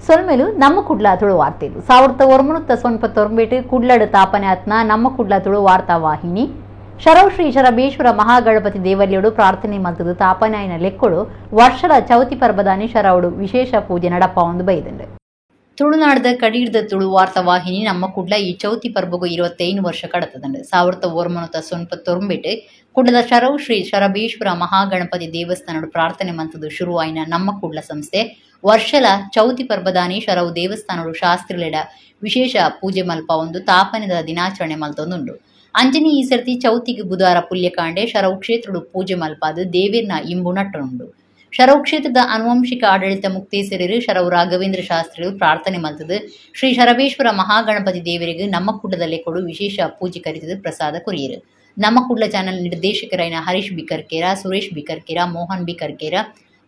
ಸೊಲ್ಮೆಲು ನಮ್ಮ ಕುಡ್ಲ ತುಳು ವಾರ್ತೆಲು 1999 ಕುಡ್ಲಡು ತಾಪನೆ ಆತ್ನ ನಮ್ಮ ಕುಡ್ಲ ತುಳು ವಾರ್ತಾ ವಾಹಿನಿ ಶರವ್ ಶ್ರೀ ಶರಬೇಶ್ವರ ಮಹಾಗಣಪತಿ ದೇವಲ್ಯಡು ಪ್ರಾರ್ಥನೆ ಮಲ್ತದು ತಾಪನಾಯನ ಲೆಕ್ಕಡು ವರ್ಷದ ಚೌತಿ ಪರ್ಬದಾನಿ ಶರವುಡು ವಿಶೇಷ ಪೂಜೆ ನಡಪ ಒಂದು ಬೈದಂಡು. ತುಳುನಾಡದ ಕಡೀರ್ದ ತುಳು ವಾರ್ತಾ ವಾಹಿನಿ ನಮ್ಮ ಕುಡ್ಲ ಈ ಚೌತಿ ಪರ್ಬಗು 25 ವರ್ಷ ಕಡತದಂಡು. 1999 ಕುಡ್ಲದ ಶರವ್ ಶ್ರೀ ಶರಬೇಶ್ವರ ಮಹಾಗಣಪತಿ ದೇವಸ್ಥಾನಡು ಪ್ರಾರ್ಥನೆ ಮಂತದು ಶುರುವಾಯಿನ ನಮ್ಮ ಕುಡ್ಲ ಸಂಸ್ಥೆ ವರ್ಷಲ ಚೌತಿ ಪರ್ಬದಾನಿ ಶರವು ದೇವಸ್ಥಾನಡು ಶಾಸ್ತ್ರಿಲೆಡ ವಿಶೇಷ ಪೂಜೆ ಮಲ್ಪ ಒಂದು ತಾಪನೆದ ದಿನಾಚರಣೆ ಮಲ್ತೊಂದುಂಡು. ಅಂಜನಿ ಈ ಸರ್ತಿ ಚೌತಿಗೆ ಬುಧವಾರ ಪುಲ್ಯಕಾಂಡೆ ಶರವು ಕ್ಷೇತ್ರಡು ಪೂಜೆ ಮಲ್ಪಾದು ದೇವಿರ್ನ ಇಂಬು ನಟ್ಟನುಂಡು. ಶರವು ಕ್ಷೇತ್ರದ ಆನುವಂಶಿಕ ಆಡಳಿತ ಮುಕ್ತೇಸರರು ಶರವು ರಾಘವೇಂದ್ರ ಶಾಸ್ತ್ರಿಗಳು ಪ್ರಾರ್ಥನೆ ಮಲ್ತದು ಶ್ರೀ ಶರಬೇಶ್ವರ ಮಹಾಗಣಪತಿ ದೇವರಿಗೆ ನಮ್ಮ ಕುಡ್ಲದಲ್ಲೇ ಕೊಡು ವಿಶೇಷ ಪೂಜೆ ಕರಿತದು ಪ್ರಸಾದ ಕೊರಿಯರು. ನಮ್ಮ ಕುಡ್ಲ ಚಾನೆಲ್ ನಿರ್ದೇಶಕರಾಯಿನ ಹರೀಶ್ ಬಿಕರ್ಕೇರ, ಸುರೇಶ್ ಬಿಕರ್ಕೇರ, ಮೋಹನ್ ಬಿಕರ್ಕೇರ,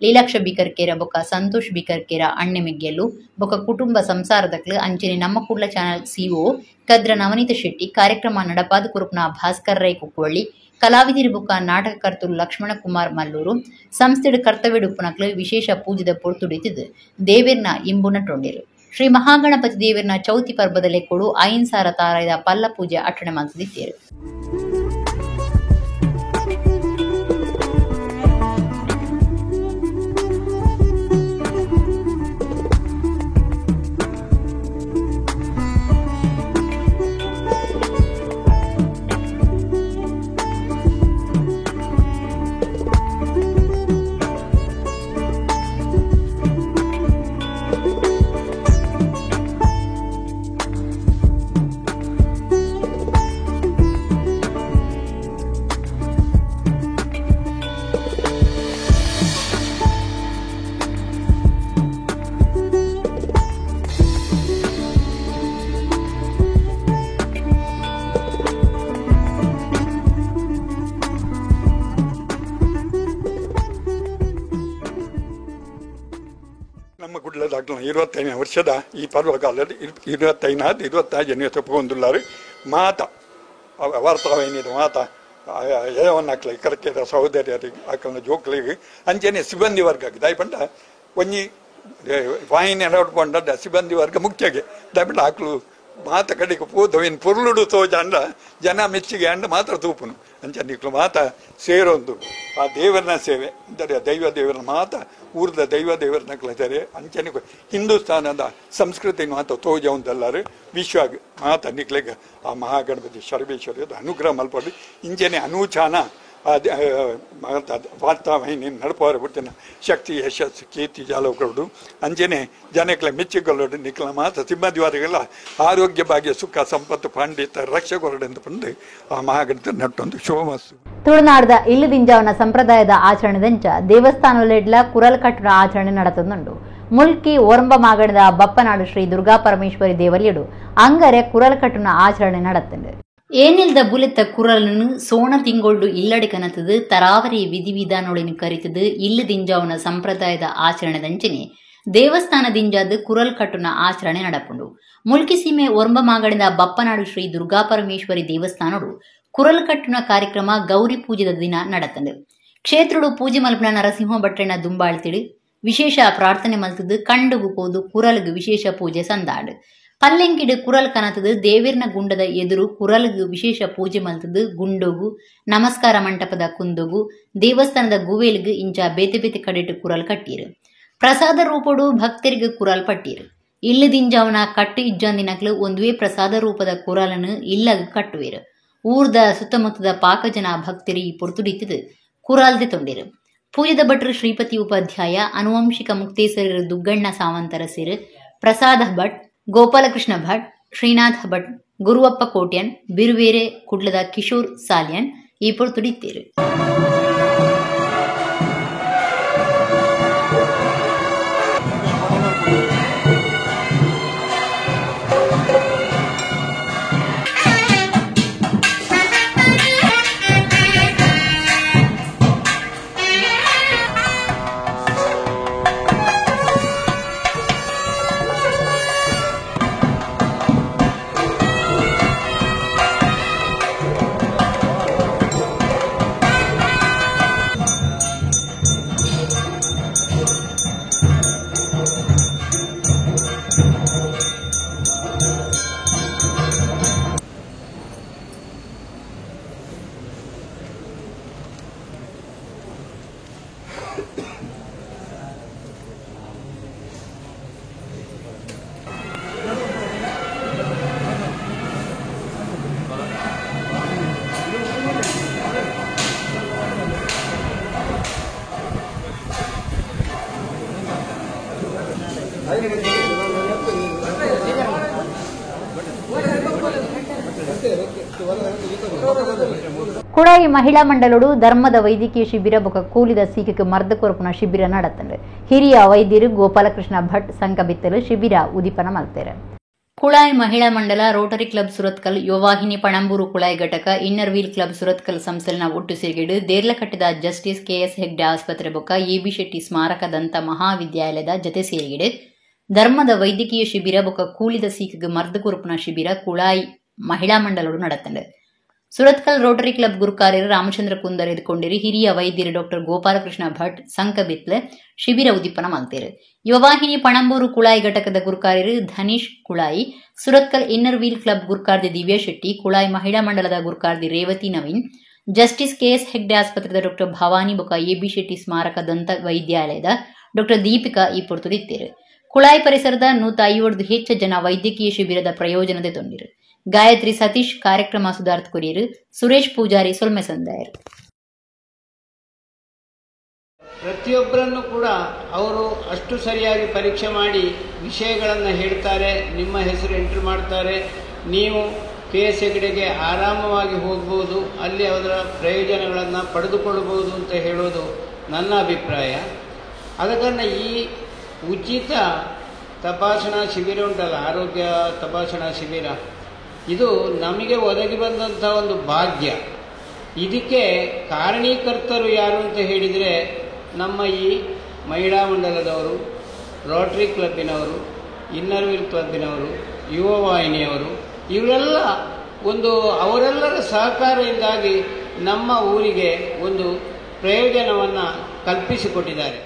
ಲೀಲಾಕ್ಷ ಬಿಕರ್ಕೇರ ಬೊಕ್ಕ ಸಂತೋಷ್ ಬಿಕರ್ಕೇರ ಅಣ್ಣೆ ಮೆಗ್ಗೆಲ್ಲು ಬೊಕ್ಕ ಕುಟುಂಬ ಸಂಸಾರದಕ್ಲು ಅಂಚನೆ ನಮ್ಮ ಕುಡ್ಲ ಚಾನೆಲ್ ಸಿಒ ಕದ್ರ ನವನೀತ ಶೆಟ್ಟಿ ಕಾರ್ಯಕ್ರಮ ನಡಪಾದ ಕುರುಪ್ನ ಭಾಸ್ಕರ್ ರೈ ಕುಕ್ಕುವಳ್ಳಿ ಕಲಾವಿದಿರು ಬೊಕ್ಕ ನಾಟಕಕರ್ತರು ಲಕ್ಷ್ಮಣ ಕುಮಾರ್ ಮಲ್ಲೂರು ಸಂಸ್ಥೆಡು ಕರ್ತವ್ಯಡುಪ್ಪುನಕ್ಲು ವಿಶೇಷ ಪೂಜೆದ ಪೊರ್ತುಡಿತಿದ್ದು ದೇವಿರ್ನ ಇಂಬು ನಟೊಂಡಿರು. ಶ್ರೀ ಮಹಾಗಣಪತಿ ದೇವಿರ್ನ ಚೌತಿ ಪರ್ಬದ ಲೆಕ್ಕೊಡು 5000 ತಾರಾಯದ ಪಲ್ಲ ಪೂಜೆ ಅಟ್ಟಣೆ ಮಲ್ತದಿತ್ತೇರು. ನಮ್ಮ ಕುಡ್ಲದಾಗ್ಲ 25 ವರ್ಷದ ಈ ಪರ್ವಕಾಲದ 25 26 ತಪ್ಪುಗೊಂದುಲ್ಲಾರು ಮಾತ ವಾರ್ತಾವಾಹಿನಿದ ಮಾತ ಯಜಮಾನಕ್ಲೆ ಕರ್ಕೆದ ಸಹೋದರಿಯರಿಗೆ ಆಕಲ್ನ ಜೋಕ್ಲಿಗೆ ಅಂಚನೆ ಸಿಬ್ಬಂದಿ ವರ್ಗಕ್ಕೆ ದಯಪಂಡ ಒಂಜಿ ವಾಹಿನಿ ನಡ್ಕೊಂಡ ಸಿಬ್ಬಂದಿ ವರ್ಗ ಮುಖ್ಯಗೆ ದಯಪಂಡ ಆಕ್ಲು ಮಾತ ಕಡೆಗೆ ಪೋದವಿನ ಪೊರ್ಲುಡು ತೋಜಾಂಡ ಜನ ಮೆಚ್ಚಿಗೆ ಅಂಡ ಮಾತ್ರ ತೂಪುನು ಅಂಚನೆ ಇಕ್ಲು ಮಾತ ಸೇರೊಂದು ಆ ದೇವರನ ಸೇವೆ ಅಂದರೆ ದೈವ ದೇವರನ ಮಾತ ಊರ್ದ ದೈವ ದೇವರನ ಕಲತಾರೆ ಅಂಚನೆ ಹಿಂದೂಸ್ತಾನದ ಸಂಸ್ಕೃತಿ ಮಾತ ತೋಜ ಉಂದಲ್ಲಾರು ವಿಶ್ವ ಮಾತ ನಿಕ್ಲೆಗ್ ಆ ಮಹಾಗಣಪತಿ ಶರಬೇಶ್ವರಿಯದ ಅನುಗ್ರಹ ಮಲ್ಪಡು ಇಂಚನೆ ಅನೂಚಾನ ವಾರ್ತಾವಾಹಿನಿ ನಡಪವರ ಬಿಡ್ತಿನ ಶಕ್ತಿ ಯಶಸ್ಸು ಕೀರ್ತಿ ಜಾಲವು ಅಂಚನೆ ಜನಕ್ಲೆ ಮೆಚ್ಚಿಕೊಳ್ಳೋಡು ನಿಕ್ಲ ಮಾತ ಸಿಬ್ಬಂದಿವಾರಿಗೆಲ್ಲ ಆರೋಗ್ಯ ಭಾಗ್ಯ ಸುಖ ಸಂಪತ್ತು ಪಾಂಡಿತ್ಯ ರಕ್ಷಕೊರಡು ಅಂತ ಬಂದು ಆ ಮಹಾಗಣಪತಿ ನಟ್ಟೊಂದು ಶೋಮಸ್ಸು. ತುಳುನಾಡದ ಇಲ್ಲದಿಂಜಾವನ ಸಂಪ್ರದಾಯದ ಆಚರಣೆದಂಚ ದೇವಸ್ಥಾನಲೆಡ್ಲ ಕುರಲ್ ಕಟ್ಟುನ ಆಚರಣೆ ನಡತುಂಡು. ಮುಲ್ಕಿ ಒರಂಬ ಮಾಗಣದ ಬಪ್ಪನಾಡು ಶ್ರೀ ದುರ್ಗಾ ಪರಮೇಶ್ವರಿ ದೇವಲ್ಯಡು ಅಂಗರೆ ಕುರಲ್ ಕಟ್ಟುನ ಆಚರಣೆ ನಡತುಂಡು. ಏನಿಲ್ದ ಬುಲೆತ್ತ ಕುರಲನ್ನು ಸೋಣ ತಿಂಗೊಳ್ಡು ಇಲ್ಲಡೆ ಕನತದು ತರಾವರಿ ವಿಧಿವಿಧಾನೊಳಿನ ಕರಿತದು ಇಲ್ಲದಿಂಜಾವನ ಸಂಪ್ರದಾಯದ ಆಚರಣೆದಂಚನೆ ದೇವಸ್ಥಾನದಿಂಜಾದ ಕುರಲ್ ಕಟ್ಟುನ ಆಚರಣೆ ನಡಪುಂಡು. ಮುಲ್ಕಿ ಸೀಮೆ ಒರಂಬ ಮಾಗಣದ ಬಪ್ಪನಾಡು ಶ್ರೀ ದುರ್ಗಾ ಪರಮೇಶ್ವರಿ ದೇವಸ್ಥಾನಡು ಕುರಲ್ ಕಟ್ಟುನ ಕಾರ್ಯಕ್ರಮ ಗೌರಿ ಪೂಜೆದ ದಿನ ನಡತಂಡು. ಕ್ಷೇತ್ರಡು ಪೂಜೆ ಮಲ್ಪನ ನರಸಿಂಹ ಭಟ್ಟಣ್ಣ ದುಂಬಾಳ್ತಿಡು ವಿಶೇಷ ಪ್ರಾರ್ಥನೆ ಮಲ್ತದು ಕಂಡುಗು ಪೋದು ಕುರಲ್ಗು ವಿಶೇಷ ಪೂಜೆ ಸಂದಾಡು. ಪಲ್ಲೆಂಕಿಡು ಕುರಲ್ ಕನತದು ದೇವಿರ್ನ ಗುಂಡದ ಎದುರು ಕುರಲ್ಗು ವಿಶೇಷ ಪೂಜೆ ಮಲ್ತದು ಗುಂಡೋಗು ನಮಸ್ಕಾರ ಮಂಟಪದ ಕುಂದೋಗು ದೇವಸ್ಥಾನದ ಗುವೇಲ್ಗು ಇಂಚ ಬೇತೆ ಬೇತೆ ಕಡೆಟು ಕುರಲ್ ಕಟ್ಟೀರು. ಪ್ರಸಾದ ರೂಪಡು ಭಕ್ತರಿಗೆ ಕುರಲ್ ಪಟ್ಟೀರು. ಇಲ್ಲದಿಂಜಾವನ ಕಟ್ಟು ಇಜ್ಜಾಂದಿನಕ್ಲು ಒಂದುವೇ ಪ್ರಸಾದ ರೂಪದ ಕುರಲನ್ನು ಇಲ್ಲಗ ಕಟ್ಟುವೇರು. ಊರ್ದ ಸುತ್ತಮುತ್ತದ ಪಾಕ ಜನ ಭಕ್ತರು ಈ ಪೊರ್ತುಡಿತ್ತದು ಕುರಾಲ್ದೆ ತೊಂಡಿರು. ಪೂಜೆದ ಭಟ್ರು ಶ್ರೀಪತಿ ಉಪಾಧ್ಯಾಯ, ಅನುವಂಶಿಕ ಮುಕ್ತೇಸರರು ದುಗ್ಗಣ್ಣ ಸಾವಂತರ ಸಿರು, ಪ್ರಸಾದ ಭಟ್, ಗೋಪಾಲಕೃಷ್ಣ ಭಟ್, ಶ್ರೀನಾಥ ಭಟ್, ಗುರುವಪ್ಪ ಕೋಟ್ಯನ್, ಬಿರುವೇರೆ ಕುಡ್ಲದ ಕಿಶೋರ್ ಸಾಲ್ಯನ್ ಈ ಪೊರ್ತುಡಿತ್ತೇರು. Kulai ಮಹಿಳಾ ಮಂಡಲೋಡು ಧರ್ಮದ ವೈದ್ಯಕೀಯ ಶಿಬಿರ ಬೊಕ ಕೂಲಿದ ಸೀಕಕ್ಕೆ ಮರ್ದ ಕೊರಪುನ ಶಿಬಿರ ನಡತಂಡು. ಹಿರಿಯ ವೈದ್ಯರು ಗೋಪಾಲಕೃಷ್ಣ ಭಟ್ ಸಂಕಬಿತ್ತಲು ಶಿಬಿರ ಉದಿಪನ ಮಲ್ತೇರು. ಕುಳಾಯಿ ಮಹಿಳಾ ಮಂಡಲ, ರೋಟರಿ ಕ್ಲಬ್ ಸುರತ್ಕಲ್, ಯುವವಾಹಿನಿ ಪಣಂಬೂರು ಕುಳಾಯಿ ಘಟಕ, inner wheel club Surathkal ಸಂಸ್ಥೆನ ಒಟ್ಟು ಸೇರಿಗೆಡು ದೇರ್ಲಕಟ್ಟೆದ ಜಸ್ಟಿಸ್ ಕೆಎಸ್ ಹೆಗ್ಡೆ ಆಸ್ಪತ್ರೆ ಬೊಕ್ಕ ಎಬಿ ಶೆಟ್ಟಿ ಸ್ಮಾರಕ ದಂತ ಮಹಾವಿದ್ಯಾಲಯದ ಜತೆ ಸೇರಿಗೆಡು ಧರ್ಮದ ವೈದ್ಯಕೀಯ ಶಿಬಿರ ಬೊಕ್ಕ ಕೂಲಿದ ಸೀಕಗೆ ಮರ್ದು ಕೊರಪುನ ಶಿಬಿರ ಕುಳಾಯಿ ಮಹಿಳಾ ಮಂಡಲೋಡು ನಡತಂಡು. ಸುರತ್ಕಲ್ ರೋಟರಿ ಕ್ಲಬ್ ಗುರುಕಾರ್ಯರು ರಾಮಚಂದ್ರ ಕುಂದರ್ ಎದ್ಕೊಂಡಿರಿ. ಹಿರಿಯ ವೈದ್ಯರು ಡಾಕ್ಟರ್ ಗೋಪಾಲಕೃಷ್ಣ ಭಟ್ ಸಂಕಬಿತ್ಲೆ ಶಿಬಿರ ಉದ್ದೀಪನ ಮಲ್ತೇರು. ಯುವವಾಹಿನಿ ಪಣಂಬೂರು ಕುಳಾಯಿ ಘಟಕದ ಗುರುಕಾರ್ಯರು Dhanish Kulai, Surathkal inner wheel club ಗುರುಕಾರ್ದಿ Divya Shetty, Kulai ಮಹಿಳಾ ಮಂಡಲದ ಗುರುಕಾರ್ದಿ ರೇವತಿ ನವೀನ್, ಜಸ್ಟಿಸ್ ಕೆಎಸ್ ಹೆಗ್ಡೆ ಆಸ್ಪತ್ರೆದ ಡಾಕ್ಟರ್ ಭವಾನಿ ಬೊಕ ಎಬಿ ಶೆಟ್ಟಿ ಸ್ಮಾರಕ ದಂತ ವೈದ್ಯಾಲಯದ ಡಾಕ್ಟರ್ ದೀಪಿಕಾ ಈ ಪೊರ್ತುಡಿತ್ತೇರು. ಕುಳಾಯಿ ಪರಿಸರದ 150 ಹೆಚ್ಚು ಜನ ವೈದ್ಯಕೀಯ ಶಿಬಿರದ ಪ್ರಯೋಜನದ ತೊಂದಿರು. ಗಾಯತ್ರಿ ಸತೀಶ್ ಕಾರ್ಯಕ್ರಮ ಸುಧಾರ್ಥ ಕೊರಿಯರು, ಸುರೇಶ್ ಪೂಜಾರಿ ಸೊಲ್ಮೆ ಸಂದಾಯರು. ಪ್ರತಿಯೊಬ್ಬರನ್ನು ಕೂಡ ಅವರು ಅಷ್ಟು ಸರಿಯಾಗಿ ಪರೀಕ್ಷೆ ಮಾಡಿ ವಿಷಯಗಳನ್ನು ಹೇಳ್ತಾರೆ, ನಿಮ್ಮ ಹೆಸರು ಎಂಟ್ರಿ ಮಾಡ್ತಾರೆ, ನೀವು ಕೆ ಎಸ್ ಹೆಗ್ಡೆಗೆ ಆರಾಮವಾಗಿ ಹೋಗ್ಬೋದು, ಅಲ್ಲಿ ಅದರ ಪ್ರಯೋಜನಗಳನ್ನು ಪಡೆದುಕೊಳ್ಳಬಹುದು ಅಂತ ಹೇಳೋದು ನನ್ನ ಅಭಿಪ್ರಾಯ. ಆದ ಕಾರಣ ಈ ಉಚಿತ ತಪಾಸಣಾ ಶಿಬಿರ ಉಂಟಲ್ಲ, ಆರೋಗ್ಯ ತಪಾಸಣಾ ಶಿಬಿರ, ಇದು ನಮಗೆ ಒದಗಿ ಬಂದಂಥ ಒಂದು ಭಾಗ್ಯ. ಇದಕ್ಕೆ ಕಾರಣೀಕರ್ತರು ಯಾರು ಅಂತ ಹೇಳಿದರೆ ನಮ್ಮ ಈ ಮಹಿಳಾ ಮಂಡಲದವರು, ರೋಟರಿ ಕ್ಲಬ್ಬಿನವರು, ಇನ್ನರ್ ವೀಲ್ ಕ್ಲಬ್ಬಿನವರು, ಯುವ ವಾಹಿನಿಯವರು, ಇವರೆಲ್ಲ ಒಂದು ಅವರೆಲ್ಲರ ಸಹಕಾರದಿಂದಾಗಿ ನಮ್ಮ ಊರಿಗೆ ಒಂದು ಪ್ರಯೋಜನವನ್ನು ಕಲ್ಪಿಸಿಕೊಟ್ಟಿದ್ದಾರೆ.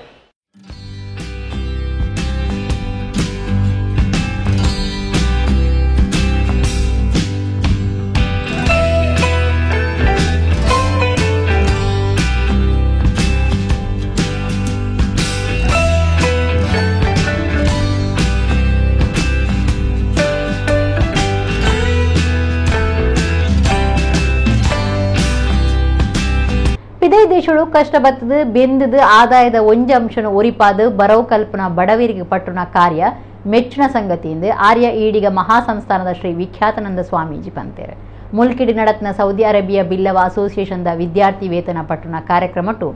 ದೇಶಗಳು ಕಷ್ಟ ಬತ್ತದು ಬೆಂದದು ಆದಾಯದ ಒಂಜಿ ಅಂಶನ ಒರಿಪಾದು ಬರವು ಕಲ್ಪನಾ ಬಡವರಿಗೆ ಪಟ್ಟುನ ಕಾರ್ಯ ಮೆಚ್ಚಿನ ಸಂಗತಿಯಿಂದ ಆರ್ಯ ಈಡಿಗ ಮಹಾಸಂಸ್ಥಾನದ ಶ್ರೀ ವಿಖ್ಯಾತಾನಂದ ಸ್ವಾಮೀಜಿ ಪಂತೇರು. ಮುಲ್ಕಿಡಿ ನಡತ್ನ ಸೌದಿ ಅರೇಬಿಯಾ ಬಿಲ್ಲವ ಅಸೋಸಿಯೇಷನ್ದ ವಿದ್ಯಾರ್ಥಿ ವೇತನ ಪಟ್ಟುನ ಕಾರ್ಯಕ್ರಮಟ್ಟು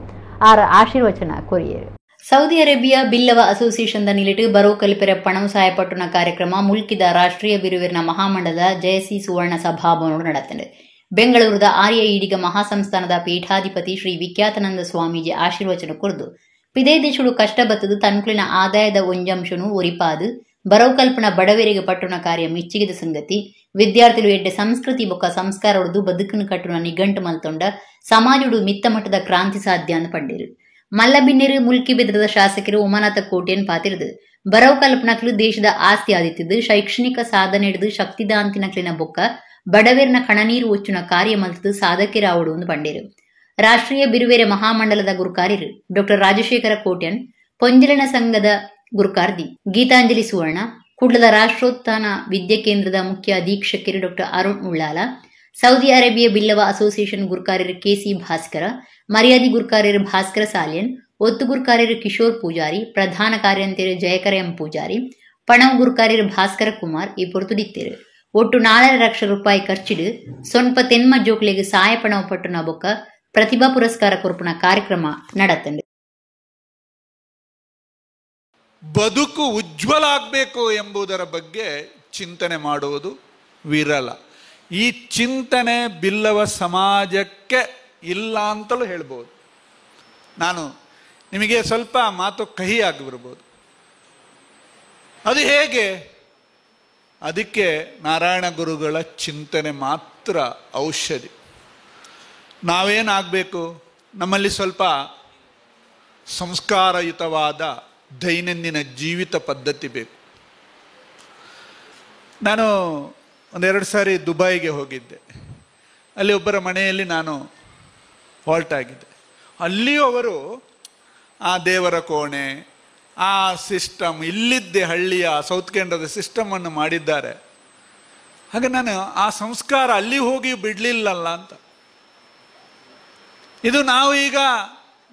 ಆರ ಆಶೀರ್ವಚನ ಕೊರಿಯರು. ಸೌದಿ ಅರೇಬಿಯಾ ಬಿಲ್ಲವ ಅಸೋಸಿಯೇಷನ್ದ ನಿಲಿಟು ಬರವು ಕಲಿಪೆರ ಪಣವು ಸಹಾಯ ಪಟ್ಟುನ ಕಾರ್ಯಕ್ರಮ ಮುಲ್ಕಿದ ರಾಷ್ಟ್ರೀಯ ಬಿರುವಿನ ಮಹಾಮಂಡಲದ ಜಯಸಿ ಸುವರ್ಣ ಸಭಾಭವನ ನಡತಂಡು. ಬೆಂಗಳೂರದ ಆರ್ಯ ಈಡಿಗ ಮಹಾಸಂಸ್ಥಾನದ ಪೀಠಾಧಿಪತಿ ಶ್ರೀ ವಿಖ್ಯಾತಾನಂದ ಸ್ವಾಮೀಜಿ ಆಶೀರ್ವಚನ ಕೊರ್ದು ಪಿದೇ ದೇಶಡು ಕಷ್ಟ ಬತ್ತದು ತನ್ಕುಲಿನ ಆದಾಯದ ಒಂಜಂಶನು ಒರಿಪಾದು ಬರವು ಕಲ್ಪನ ಬಡವರಿಗೆ ಪಟ್ಟುನ ಕಾರ್ಯ ಮೆಚ್ಚಿಗೆದ ಸಂಗತಿ. ವಿದ್ಯಾರ್ಥಿಗಳು ಎಡ್ಡೆ ಸಂಸ್ಕೃತಿ ಬೊಕ್ಕ ಸಂಸ್ಕಾರೊಡ್ದು ಬದುಕನ್ನು ಕಟ್ಟುನ ನಿಘಂಟು ಮಲ್ತೊಂಡ ಸಮಾಜಡು ಮಿತ್ತ ಮಟ್ಟದ ಕ್ರಾಂತಿ ಸಾಧ್ಯ ಅಂತ ಪಂಡಿರು. ಮಲ್ಲಬಿನ್ನೆರು ಮುಲ್ಕಿ ಬೆದ್ರದ ಶಾಸಕರು ಉಮಾನಾಥ ಕೋಟೆಯನ್ನು ಪಾತಿರದು ಬರವು ಕಲ್ಪನಕ್ಲು ದೇಶದ ಆಸ್ತಿ ಆದಿತ್ತಿದ್ದು ಶೈಕ್ಷಣಿಕ ಸಾಧನೆ ಹಿಡಿದು ಶಕ್ತಿದಾಂತಿನಕ್ಲಿನ ಬೊಕ್ಕ ಬಡವೇರ್ನ ಕಣನೀರು ಒಚ್ಚುನ ಕಾರ್ಯ ಮಲ್ತದು ಸಾಧಕಿರಾವಡು ಒಂದು ಪಂಡೇರು. ರಾಷ್ಟ್ರೀಯ ಬಿರುವೇರೆ ಮಹಾಮಂಡಲದ ಗುರುಕಾರ್ಯರು ಡಾಕ್ಟರ್ ರಾಜಶೇಖರ ಕೋಟ್ಯನ್, ಪೊಂಜಲಿನ ಸಂಘದ ಗುರುಕಾರ್ದಿ ಗೀತಾಂಜಲಿ ಸುವರ್ಣ, ಕುಡ್ಲದ ರಾಷ್ಟ್ರೋತ್ಥಾನ ವಿದ್ಯಾ ಕೇಂದ್ರದ ಮುಖ್ಯ ಅಧೀಕ್ಷಕರು doctor Arun Ullal, Saudi Arabia Billava association ಗುರುಕಾರ್ಯರು KC Bhaskara, ಮರ್ಯಾದಿ ಗುರುಕಾರ್ಯರು Bhaskara Salian, ಒತ್ತು ಗುರುಕಾರ್ಯರು ಕಿಶೋರ್ ಪೂಜಾರಿ, ಪ್ರಧಾನ ಕಾರ್ಯಂತೆಯರು ಜಯಕರ ಎಂ ಪೂಜಾರಿ, ಪಣವು ಗುರುಕಾರ್ಯರು ಭಾಸ್ಕರ ಕುಮಾರ್ ಈ ಪೊರ್ತುಡಿತ್ತೇರು. ಒಟ್ಟು 4.5 ಲಕ್ಷ ರೂಪಾಯಿ ಖರ್ಚಿಡು ಸೊನ್ಪ ತೆನ್ಮ ಜೋಕ್ಲೆಗ್ ಸಹಾಯ ಪಣವು ಪಟ್ಟುನ ಬೊಕ್ಕ ಪ್ರತಿಭಾ ಪುರಸ್ಕಾರ ಕೊರ್ಪುನ ಕಾರ್ಯಕ್ರಮ ನಡತಂಡು. ಬದುಕು ಉಜ್ವಲ ಆಗಬೇಕು ಎಂಬುದರ ಬಗ್ಗೆ ಚಿಂತನೆ ಮಾಡುವುದು ವಿರಳ. ಈ ಚಿಂತನೆ ಬಿಲ್ಲವ ಸಮಾಜಕ್ಕೆ ಇಲ್ಲ ಅಂತಲೂ ಹೇಳ್ಬೋದು. ನಾನು ನಿಮಗೆ ಸ್ವಲ್ಪ ಮಾತು ಕಹಿ ಆಗಿಬಿಡ್ಬೋದು. ಅದು ಹೇಗೆ? ಅದಕ್ಕೆ ನಾರಾಯಣ ಗುರುಗಳ ಚಿಂತನೆ ಮಾತ್ರ ಔಷಧಿ. ನಾವೇನಾಗಬೇಕು? ನಮ್ಮಲ್ಲಿ ಸ್ವಲ್ಪ ಸಂಸ್ಕಾರಯುತವಾದ ದೈನಂದಿನ ಜೀವಿತ ಪದ್ಧತಿ ಬೇಕು. ನಾನು ಒಂದೆರಡು ಸಾರಿ ದುಬೈಗೆ ಹೋಗಿದ್ದೆ. ಅಲ್ಲಿ ಒಬ್ಬರ ಮನೆಯಲ್ಲಿ ನಾನು ಹಾಲ್ಟ್ ಆಗಿದ್ದೆ. ಅಲ್ಲಿಯೂ ಅವರು ಆ ದೇವರ ಕೋಣೆ, ಆ ಸಿಸ್ಟಮ್, ಇಲ್ಲಿದ್ದೆ ಹಳ್ಳಿಯ ಸೌತ್ ಕೇಂದ್ರದ ಸಿಸ್ಟಮನ್ನು ಮಾಡಿದ್ದಾರೆ. ಹಾಗೆ ನಾನು ಆ ಸಂಸ್ಕಾರ ಅಲ್ಲಿ ಹೋಗಿ ಬಿಡಲಿಲ್ಲಲ್ಲ ಅಂತ. ಇದು ನಾವು ಈಗ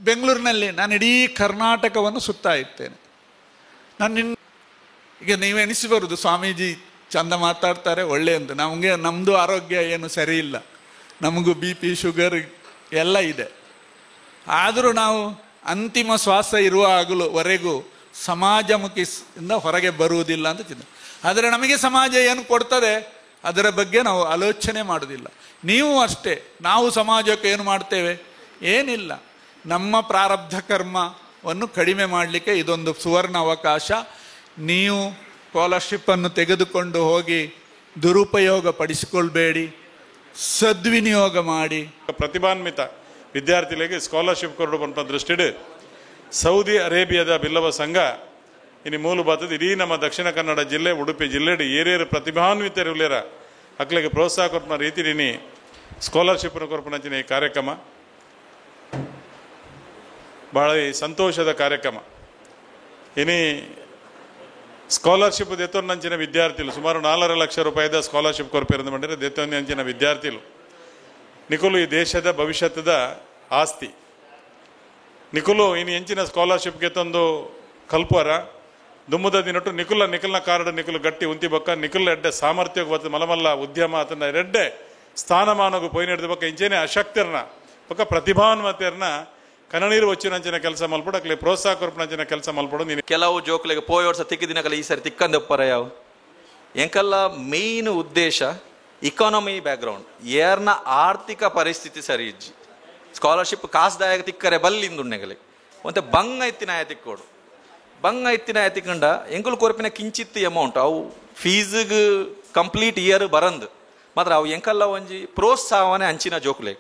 ಬೆಂಗಳೂರಿನಲ್ಲಿ, ನಾನು ಇಡೀ ಕರ್ನಾಟಕವನ್ನು ಸುತ್ತಾ ಇರ್ತೇನೆ. ನಾನು ಈಗ ನೀವು ಎನಿಸಿ ಬರೋದು ಸ್ವಾಮೀಜಿ ಚಂದ ಮಾತಾಡ್ತಾರೆ ಒಳ್ಳೆ ಅಂತ. ನಮಗೆ ನಮ್ಮದು ಆರೋಗ್ಯ ಏನು ಸರಿ ಇಲ್ಲ, ನಮಗೂ BP sugar ಎಲ್ಲ ಇದೆ. ಆದರೂ ನಾವು ಅಂತಿಮ ಶ್ವಾಸ ಇರುವಾಗಲೂವರೆಗೂ ಸಮಾಜಮುಖಿಯಿಂದ ಹೊರಗೆ ಬರುವುದಿಲ್ಲ ಅಂತ ಚಿಂತೆ. ಆದರೆ ನಮಗೆ ಸಮಾಜ ಏನು ಕೊಡ್ತದೆ ಅದರ ಬಗ್ಗೆ ನಾವು ಆಲೋಚನೆ ಮಾಡೋದಿಲ್ಲ. ನೀವು ಅಷ್ಟೇ, ನಾವು ಸಮಾಜಕ್ಕೆ ಏನು ಮಾಡ್ತೇವೆ? ಏನಿಲ್ಲ. ನಮ್ಮ ಪ್ರಾರಬ್ಧ ಕರ್ಮವನ್ನು ಕಡಿಮೆ ಮಾಡಲಿಕ್ಕೆ ಇದೊಂದು ಸುವರ್ಣ ಅವಕಾಶ. ನೀವು ಸ್ಕಾಲರ್ಶಿಪ್ಪನ್ನು ತೆಗೆದುಕೊಂಡು ಹೋಗಿ ದುರುಪಯೋಗ ಪಡಿಸಿಕೊಳ್ಬೇಡಿ, ಸದ್ವಿನಿಯೋಗ ಮಾಡಿ. ಪ್ರತಿಭಾನ್ವಿತ ವಿದ್ಯಾರ್ಥಿಗಳಿಗೆ ಸ್ಕಾಲರ್ಶಿಪ್ ಕೊರಡು ಪನ್ಪ ದೃಷ್ಟಿಡ್ ಸೌದಿ ಅರೇಬಿಯಾದ ಬಿಲ್ಲವ ಸಂಘ ಇನ್ನು ಮೂಲ ಬಾತದ ಇಡೀ ನಮ್ಮ ದಕ್ಷಿಣ ಕನ್ನಡ ಜಿಲ್ಲೆ ಉಡುಪಿ ಜಿಲ್ಲೆಡು ಏರೇರು ಪ್ರತಿಭಾನ್ವಿತರುಲೇರ ಅಕ್ಲಿಗೆ ಪ್ರೋತ್ಸಾಹ ಕೊರ್ಪನ ರೀತಿನಿ ಸ್ಕಾಲರ್ಶಿಪ್ ಕೊರ್ಪನಂಚಿನ ಈ ಕಾರ್ಯಕ್ರಮ ಬಹಳ ಸಂತೋಷದ ಕಾರ್ಯಕ್ರಮ. ಇನಿ ಸ್ಕಾಲರ್ಶಿಪ್ ದೆತ್ತೊಂದಂಚಿನ ವಿದ್ಯಾರ್ಥಿಗಳು ಸುಮಾರು 4.5 ಲಕ್ಷ ರೂಪಾಯಿದ ಸ್ಕಾಲರ್ಶಿಪ್ ಕೊರಪೇರಂದು ಮಾಡಿದರೆ ದೆತ್ತೊಂದಂಚಿನ ವಿದ್ಯಾರ್ಥಿಗಳು ನಿಕುಲು ಈ ದೇಶದ ಭವಿಷ್ಯದ ಆಸ್ತಿ. ನಿಕುಲು ಇನ್ನು ಹೆಂಚಿನ ಸ್ಕಾಲರ್ಶಿಪ್ಗೆ ತಂದು ಕಲ್ಪರ ದುಮ್ಮದ ದಿನಟ್ಟು ನಿಕುಲ ನಿಕಲ್ನ ಕಾರ್ಡ್ ನಿಕುಲು ಗಟ್ಟಿ ಉಂತಿ ಬಕ್ಕ ನಿಕುಲ್ ಎಡ್ಡೆ ಸಾಮರ್ಥ್ಯಕ್ಕೆ ಬತ್ತ ಮಲಮಲ್ಲ ಉದ್ಯಮ ಆತನ ಎಡ್ಡೆ ಸ್ಥಾನಮಾನಗೂ ಪೋಯಿ ನಡೆದ ಬಕ್ಕ ಇಂಚೇನೆ ಅಶಕ್ತಿರ್ನ ಬಕ್ಕ ಪ್ರತಿಭಾನ್ವತಿಯರ್ನ ಕನ್ನಡೀರು వచ్చినంಚಿನ ಕೆಲಸ ಮಲ್ಪಡು ಅಕ್ಲೆ ಪ್ರೋತ್ಸಾಹ ಕೊರ್ಪನಂಚಿನ ಕೆಲಸ ಮಲ್ಪಡು. ನೀನು ಕೆಲವು ಜೋಕ್ಲೆಗೆ ಪೋಯ ವರ್ಷ ತಿಕ್ಕಿದಿನಕಲ್ಲ ಈ ಸರಿ ತಿಕ್ಕಂದಪ್ಪರ ಯಾವ ಎಂಕಲ್ಲ ಮೇನ್ ಉದ್ದೇಶ ಇಕಾನಮಿ ಬ್ಯಾಕ್ಗ್ರೌಂಡ್ ಏರ್ನ ಆರ್ಥಿಕ ಪರಿಸ್ಥಿತಿ ಸರಿ ಇಜ್ಜಿ ಸ್ಕಾಲರ್ಶಿಪ್ ಕಾಸ್ದಾಯಕ ತಿಕ್ಕರೆ ಬಲ್ಲಿಂದುಣ್ಣೆಗಲಿ ಒಂತೆ ಬಂಗ ಎತ್ತಿನಾಯ ತಿಕ್ಕೋಡು ಬಂಗ ಎತ್ತಿನಾಯ ತಿಕ್ಕಂಡ ಎಂಕುಲು ಕೊರಪಿನ ಕಿಂಚಿತ್ ಅಮೌಂಟ್ ಅವು ಫೀಸ್ಗೆ ಕಂಪ್ಲೀಟ್ ಇಯರ್ ಬರಂದು ಮಾತ್ರ ಅವು ಎಂಕಲ್ಲ ಒಂಜಿ ಪ್ರೋತ್ಸಾಹವನೇ ಅಂಚಿನ ಜೋಕ್ಲೆ.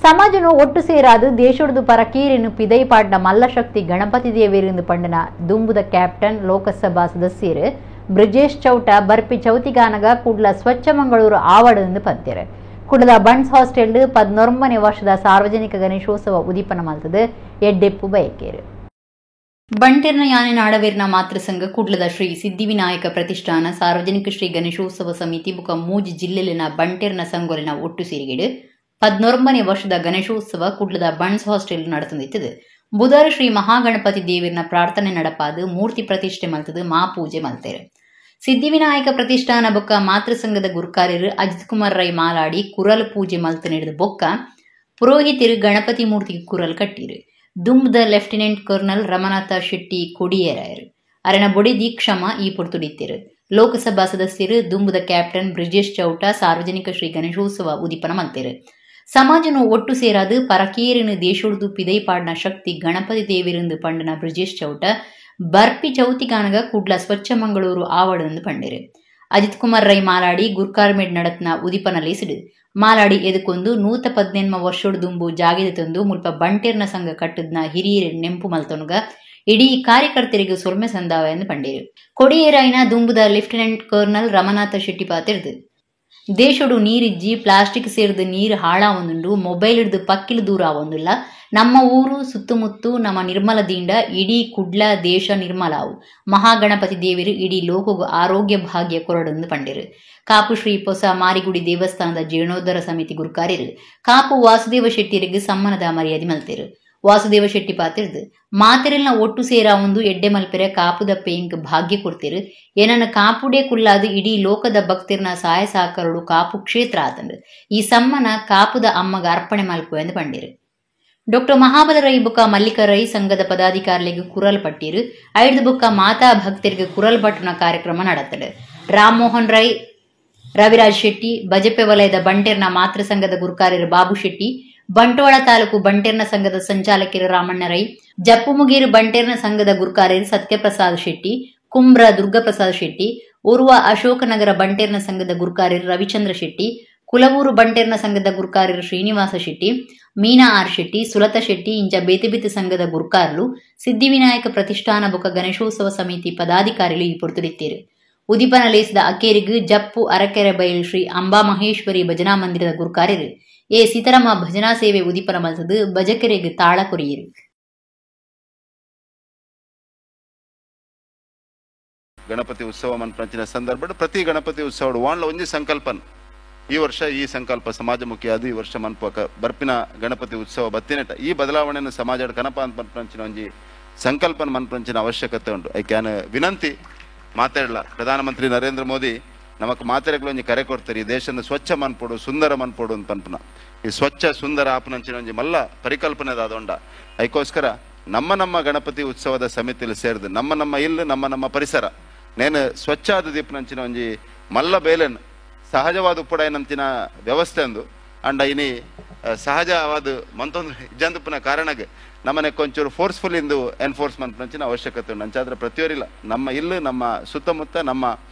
ಸಮಾಜನು ಒಟ್ಟು ಸೇರಾದು ದೇಶೊಡ್ದು ಪರಕೀರಿನು ಪಿದೈಪಾಡ್ನ ಮಲ್ಲಶಕ್ತಿ ಗಣಪತಿ ದೇವಿರಿಂದು ಪಂಡನ ದುಂಬುದ ಕ್ಯಾಪ್ಟನ್ ಲೋಕಸಭಾ ಸದಸ್ಯರು ಬ್ರಿಜೇಶ್ ಚೌಟ ಬರ್ಪಿ ಚೌತಿಗಾನಗ ಕುಡ್ಲ ಸ್ವಚ್ಛ ಮಂಗಳೂರು ಆವಡಂದು ಪಂತೇರು. ಕುಡ್ಲದ ಬಂಡ್ಸ್ ಹಾಸ್ಟೆಲ್ 19ನೇ ವರ್ಷದ ಸಾರ್ವಜನಿಕ ಗಣೇಶೋತ್ಸವ ಉದೀಪನ ಮಲ್ತದು ಎಡ್ಡೆಪ್ಪು ಬಯಕೇರು. ಬಂಟೆರ್ನ ಯಾನೆ ನಾಡವೀರ್ನ ಮಾತೃಸಂಘ ಕುಡ್ಲದ ಶ್ರೀ ಸಿದ್ಧಿವಿನಾಯಕ ಪ್ರತಿಷ್ಠಾನ ಸಾರ್ವಜನಿಕ ಶ್ರೀ ಗಣೇಶೋತ್ಸವ ಸಮಿತಿ ಬುಕ ಮೂಜಿ ಜಿಲ್ಲೆಲಿನ ಬಂಟೆರ್ನ ಸಂಗೊಲಿನ ಒಟ್ಟು ಸೇರಿಗೆಡು 19ನೇ ವರ್ಷದ ಗಣೇಶೋತ್ಸವ ಕುಡ್ಲದ ಬಂಡ್ಸ್ ಹಾಸ್ಟೆಲ್ ನಡೆತಂದಿತ್ತದು. ಬುಧವಾರ ಶ್ರೀ ಮಹಾಗಣಪತಿ ದೇವಿರ್ನ ಪ್ರಾರ್ಥನೆ ನಡಪಾದು ಮೂರ್ತಿ ಪ್ರತಿಷ್ಠೆ ಮಲ್ತದು ಮಾಪೂಜೆ ಮಲ್ತೇರು. ಸಿದ್ಧಿವಿನಾಯಕ ಪ್ರತಿಷ್ಠಾನ ಬೊಕ್ಕ ಮಾತೃಸಂಘದ ಗುರುಕಾರ್ಯರು ಅಜಿತ್ ಕುಮಾರ್ ರೈ ಮಾಲಾಡಿ ಕುರಲ್ ಪೂಜೆ ಮಲ್ತ ನೀಡಿದ ಬೊಕ್ಕ ಪುರೋಹಿತರು ಗಣಪತಿ ಮೂರ್ತಿಗೆ ಕುರಲ್ ಕಟ್ಟಿರು. ದುಂಬ್ದ ಲೆಫ್ಟಿನೆಂಟ್ ಕರ್ನಲ್ ರಮನಾಥ ಶೆಟ್ಟಿ ಕೊಡಿಯೇರಾಯರು ಅರಣ ಬೊಡಿ ದೀಕ್ಷಮ ಈ ಪೊರ್ತುಡಿತ್ತಿರು. ಲೋಕಸಭಾ ಸದಸ್ಯರು ದುಂಬುದ ಕ್ಯಾಪ್ಟನ್ ಬ್ರಿಜೇಶ್ ಚೌಟ ಸಾರ್ವಜನಿಕ ಶ್ರೀ ಗಣೇಶೋತ್ಸವ ಉದೀಪನ ಮಲ್ತೇರು. ಸಮಾಜನು ಒಟ್ಟು ಸೇರಾದು ಪರಕೀರಿನ ದೇಶೊಡ್ದು ಪಿದೈಪಾಡ್ನ ಶಕ್ತಿ ಗಣಪತಿ ದೇವಿರಿಂದು ಪಂಡನ ಬ್ರಿಜೇಶ್ ಚೌಟ ಬರ್ಪಿ ಚೌತಿಗಾನಗ ಕುಡ್ಲ ಸ್ವಚ್ಛ ಮಂಗಳೂರು ಆವಡಂದು ಪಂಡಿರು. ಅಜಿತ್ ಕುಮಾರ್ ರೈ ಮಾಲಾಡಿ ಗುರ್ಕಾರ್ಮೇಡ್ ನಡತ್ನ ಉದಿಪನ ಲೇಸಿಡು ಮಾಲಾಡಿ ಎದುಕೊಂದು 118 ವರ್ಷೊಡು ದುಂಬು ಜಾಗಿದ ತಂದು ಮುಲ್ಪ ಬಂಟೆರ್ನ ಸಂಘ ಕಟ್ಟದ್ನ ಹಿರಿಯರ ನೆಂಪು ಮಲ್ತೊನುಗ ಇಡೀ ಕಾರ್ಯಕರ್ತರಿಗೆ ಸೊಲ್ಮೆ ಸಂದಾವ ಎಂದು ಪಂಡಿರು. ಕೊಡಿಯೇರಾಯಿನ ದುಂಬುದ ಲೆಫ್ಟಿನೆಂಟ್ ಕರ್ನಲ್ ರಮನಾಥ ಶೆಟ್ಟಿ ಪಾತಿರ್ದು ದೇಶೊಡು ನೀರಿಜ್ಜಿ ಪ್ಲಾಸ್ಟಿಕ್ ಸೇರಿದ ನೀರು ಹಾಳಾವೊಂದುಂಡು ಮೊಬೈಲ್ ಹಿಡಿದು ಪಕ್ಕಿಲು ದೂರ ಆವೊಂದಿಲ್ಲ. ನಮ್ಮ ಊರು ಸುತ್ತಮುತ್ತ ನಮ್ಮ ನಿರ್ಮಲ ದಿಂಡ ಇಡೀ ಕುಡ್ಲ ದೇಶ ನಿರ್ಮಲಾವು ಮಹಾಗಣಪತಿ ದೇವರು ಇಡೀ ಲೋಕಗೂ ಆರೋಗ್ಯ ಭಾಗ್ಯ ಕೊರಡೊಂದು ಪಂಡಿರು. ಕಾಪು ಶ್ರೀ ಪೊಸ ಮಾರಿಗುಡಿ ದೇವಸ್ಥಾನದ ಜೀರ್ಣೋದ್ಧಾರ ಸಮಿತಿ ಗುರುಕಾರ್ಯರು ಕಾಪು ವಾಸುದೇವ ಶೆಟ್ಟಿಯರಿಗೆ ಸಮ್ಮಾನದ ಮರ್ಯಾದೆ ಮಲ್ತೇರು. Vasudeva Shetty ಪಾತಿರ್ದು ಮಾತೆರೆಲ್ನ ಒಟ್ಟು ಸೇರ ಒಂದು ಎಡ್ಡೆ ಮಲ್ಪೆರೆ ಕಾಪುದ ಪೇಂಕ್ ಭಾಗ್ಯ ಕೊಡ್ತಿರು. ಏನನ್ನ ಕಾಪುಡೆ ಕುಲ್ಲಾದು ಇಡೀ ಲೋಕದ ಭಕ್ತಿರ್ನ ಸಹಾಯ ಸಹಕಾರಡು ಕಾಪು ಕ್ಷೇತ್ರ ಆತಂಡು. ಈ ಸಮ್ಮನ ಕಾಪುದ ಅಮ್ಮಗ ಅರ್ಪಣೆ ಮಲ್ಪು ಎಂದು ಪಂಡಿರು. ಡಾಕ್ಟರ್ ಮಹಾಬಲ ರೈ ಬುಕ್ಕ ಮಲ್ಲಿಕ ರೈ ಸಂಘದ ಪದಾಧಿಕಾರಿಗಳಿಗೆ ಕುರಲ್ ಪಟ್ಟಿರು. ಐದು ಬುಕ್ಕ ಮಾತಾ ಭಕ್ತರಿಗೆ ಕುರಲ್ ಪಟ್ಟುನ ಕಾರ್ಯಕ್ರಮ നടത്തಡು. ರಾಮಮೋಹನ್ ರೈ, ರವಿರಾಜ್ ಶೆಟ್ಟಿ, ಬಜಪೆ ವಲಯದ ಬಂಟೆರ್ನ ಮಾತೃ ಸಂಘದ ಗುರುಕಾರ್ಯರು ಬಾಬು ಶೆಟ್ಟಿ, ಬಂಟ್ವಾಳ ತಾಲೂಕು ಬಂಟೆರ್ನ ಸಂಘದ ಸಂಚಾಲಕರು ರಾಮಣ್ಣ ರೈ, ಜಪ್ಪುಮುಗೇರು ಬಂಟೆರ್ನ ಸಂಘದ ಗುರುಕಾರ್ಯರು ಸತ್ಯಪ್ರಸಾದ್ ಶೆಟ್ಟಿ, ಕುಂಬ್ರ ದುರ್ಗಾಪ್ರಸಾದ್ ಶೆಟ್ಟಿ, ಓರ್ವ ಅಶೋಕನಗರ ಬಂಟೆರ್ನ ಸಂಘದ ಗುರುಕಾರ್ಯರು ರವಿಚಂದ್ರ ಶೆಟ್ಟಿ, ಕುಲವೂರು ಬಂಟೆರ್ನ ಸಂಘದ ಗುರುಕಾರ್ಯರು ಶ್ರೀನಿವಾಸ ಶೆಟ್ಟಿ, ಮೀನಾ ಆರ್ ಶೆಟ್ಟಿ, ಸುಲತಾ ಶೆಟ್ಟಿ ಇಂಚ ಬೇತೆ ಬೇತೆ ಸಂಘದ ಗುರುಕಾರ್ಲು, ಸಿದ್ಧಿವಿನಾಯಕ ಪ್ರತಿಷ್ಠಾನ ಬೊಕ ಗಣೇಶೋತ್ಸವ ಸಮಿತಿ ಪದಾಧಿಕಾರಿಗಳು ಈ ಪೊರ್ತುಡಿತ್ತೀರು. ಉದಿಪನ ಲೇಸಿದ ಅಕೇರಿಗು ಜಪ್ಪು ಅರಕೆರೆ ಬಯಲು ಶ್ರೀ ಅಂಬಾ ಮಹೇಶ್ವರಿ ಭಜನಾ ಮಂದಿರದ ಗುರುಕಾರ್ಯರು ಎ ಸೀತಾರಾಮ ಭಜನಾ ಸೇವೆ ಉದಿಪನ ಮಲ್ತದು ಭಜಕರಿಗೆ ತಾಳ ಕೊರಿಯರು. ಗಣಪತಿ ಉತ್ಸವ ಮನ್ಪಂಚಿನ ಸಂದರ್ಭ ಪ್ರತಿ ಗಣಪತಿ ಉತ್ಸವ ವಾಂಡ್ಲ ಒಂಜಿ ಸಂಕಲ್ಪನ್ ಈ ವರ್ಷ ಈ ಸಂಕಲ್ಪ ಸಮಾಜಮುಖಿ ಅದು ಈ ವರ್ಷ ಮನ್ಪಕ ಬರ್ಪಿನ ಗಣಪತಿ ಉತ್ಸವ ಬತ್ತಿನೆಟ ಈ ಬದಲಾವಣೆಯನ್ನು ಸಮಾಜ ಕನಪ ಅಂತ ಮನ್ಪಂಚಿನ ಒಂಜಿ ಸಂಕಲ್ಪನ ಮನ್ಪಂಚಿನ ಅವಶ್ಯಕತೆ ಉಂಟು. ಐಕ್ಯಾನ ವಿನಂತಿ ಮಾತಾಡಲ್ಲ ಪ್ರಧಾನಮಂತ್ರಿ ನರೇಂದ್ರ ಮೋದಿ ನಮಕ್ ಮಾತೆರೆಗಳು ಒಂಜಿ ಕರೆ ಕೊಡ್ತಾರೆ, ಈ ದೇಶದ ಸ್ವಚ್ಛ ಮನ್ಪೊಡು ಸುಂದರ ಮನ್ಪೊಡು ಅಂತ ಪನ್ಪುನ. ಈ ಸ್ವಚ್ಛ ಸುಂದರ ಆಪನಂಚಿನ ಒಂಜಿ ಮಲ್ಲ ಪರಿಕಲ್ಪನೆ ದಾದೊಂಡ. ಅದಕ್ಕೋಸ್ಕರ ನಮ್ಮ ನಮ್ಮ ಗಣಪತಿ ಉತ್ಸವದ ಸಮಿತಿಯಲ್ಲಿ ಸೇರಿದು ನಮ್ಮ ನಮ್ಮ ಇಲ್ಲು ನಮ್ಮ ನಮ್ಮ ಪರಿಸರ ನೇನು ಸ್ವಚ್ಛ ಆದ ದೀಪನಂಚಿನ ಒಂಜಿ ಮಲ್ಲ ಬೇಲೆನ್ ಸಹಜವಾದ ಉಪ್ಪುಡಾಯನಂಚಿನ ವ್ಯವಸ್ಥೆ ಅಂದು ಅಂಡ ಇನಿ ಸಹಜವಾದ ಮಂತೊಂದು ಇಜ್ಜಂದುಪ್ಪುನ ಕಾರಣಕ್ಕೆ ನಮ್ಮನೆ ಕೊಂಚೂರು ಫೋರ್ಸ್ಫುಲ್ ಇಂದು ಎನ್ಫೋರ್ಸ್ಮೆಂಟ್ ನಂಚಿನ ಅವಶ್ಯಕತೆ ಉಂಟು. ಅಂಚಾದ್ರೆ ಪ್ರತಿಯೊರಿಲ್ಲ ನಮ್ಮ ಇಲ್ಲು ನಮ್ಮ ಸುತ್ತಮುತ್ತ ನಮ್ಮ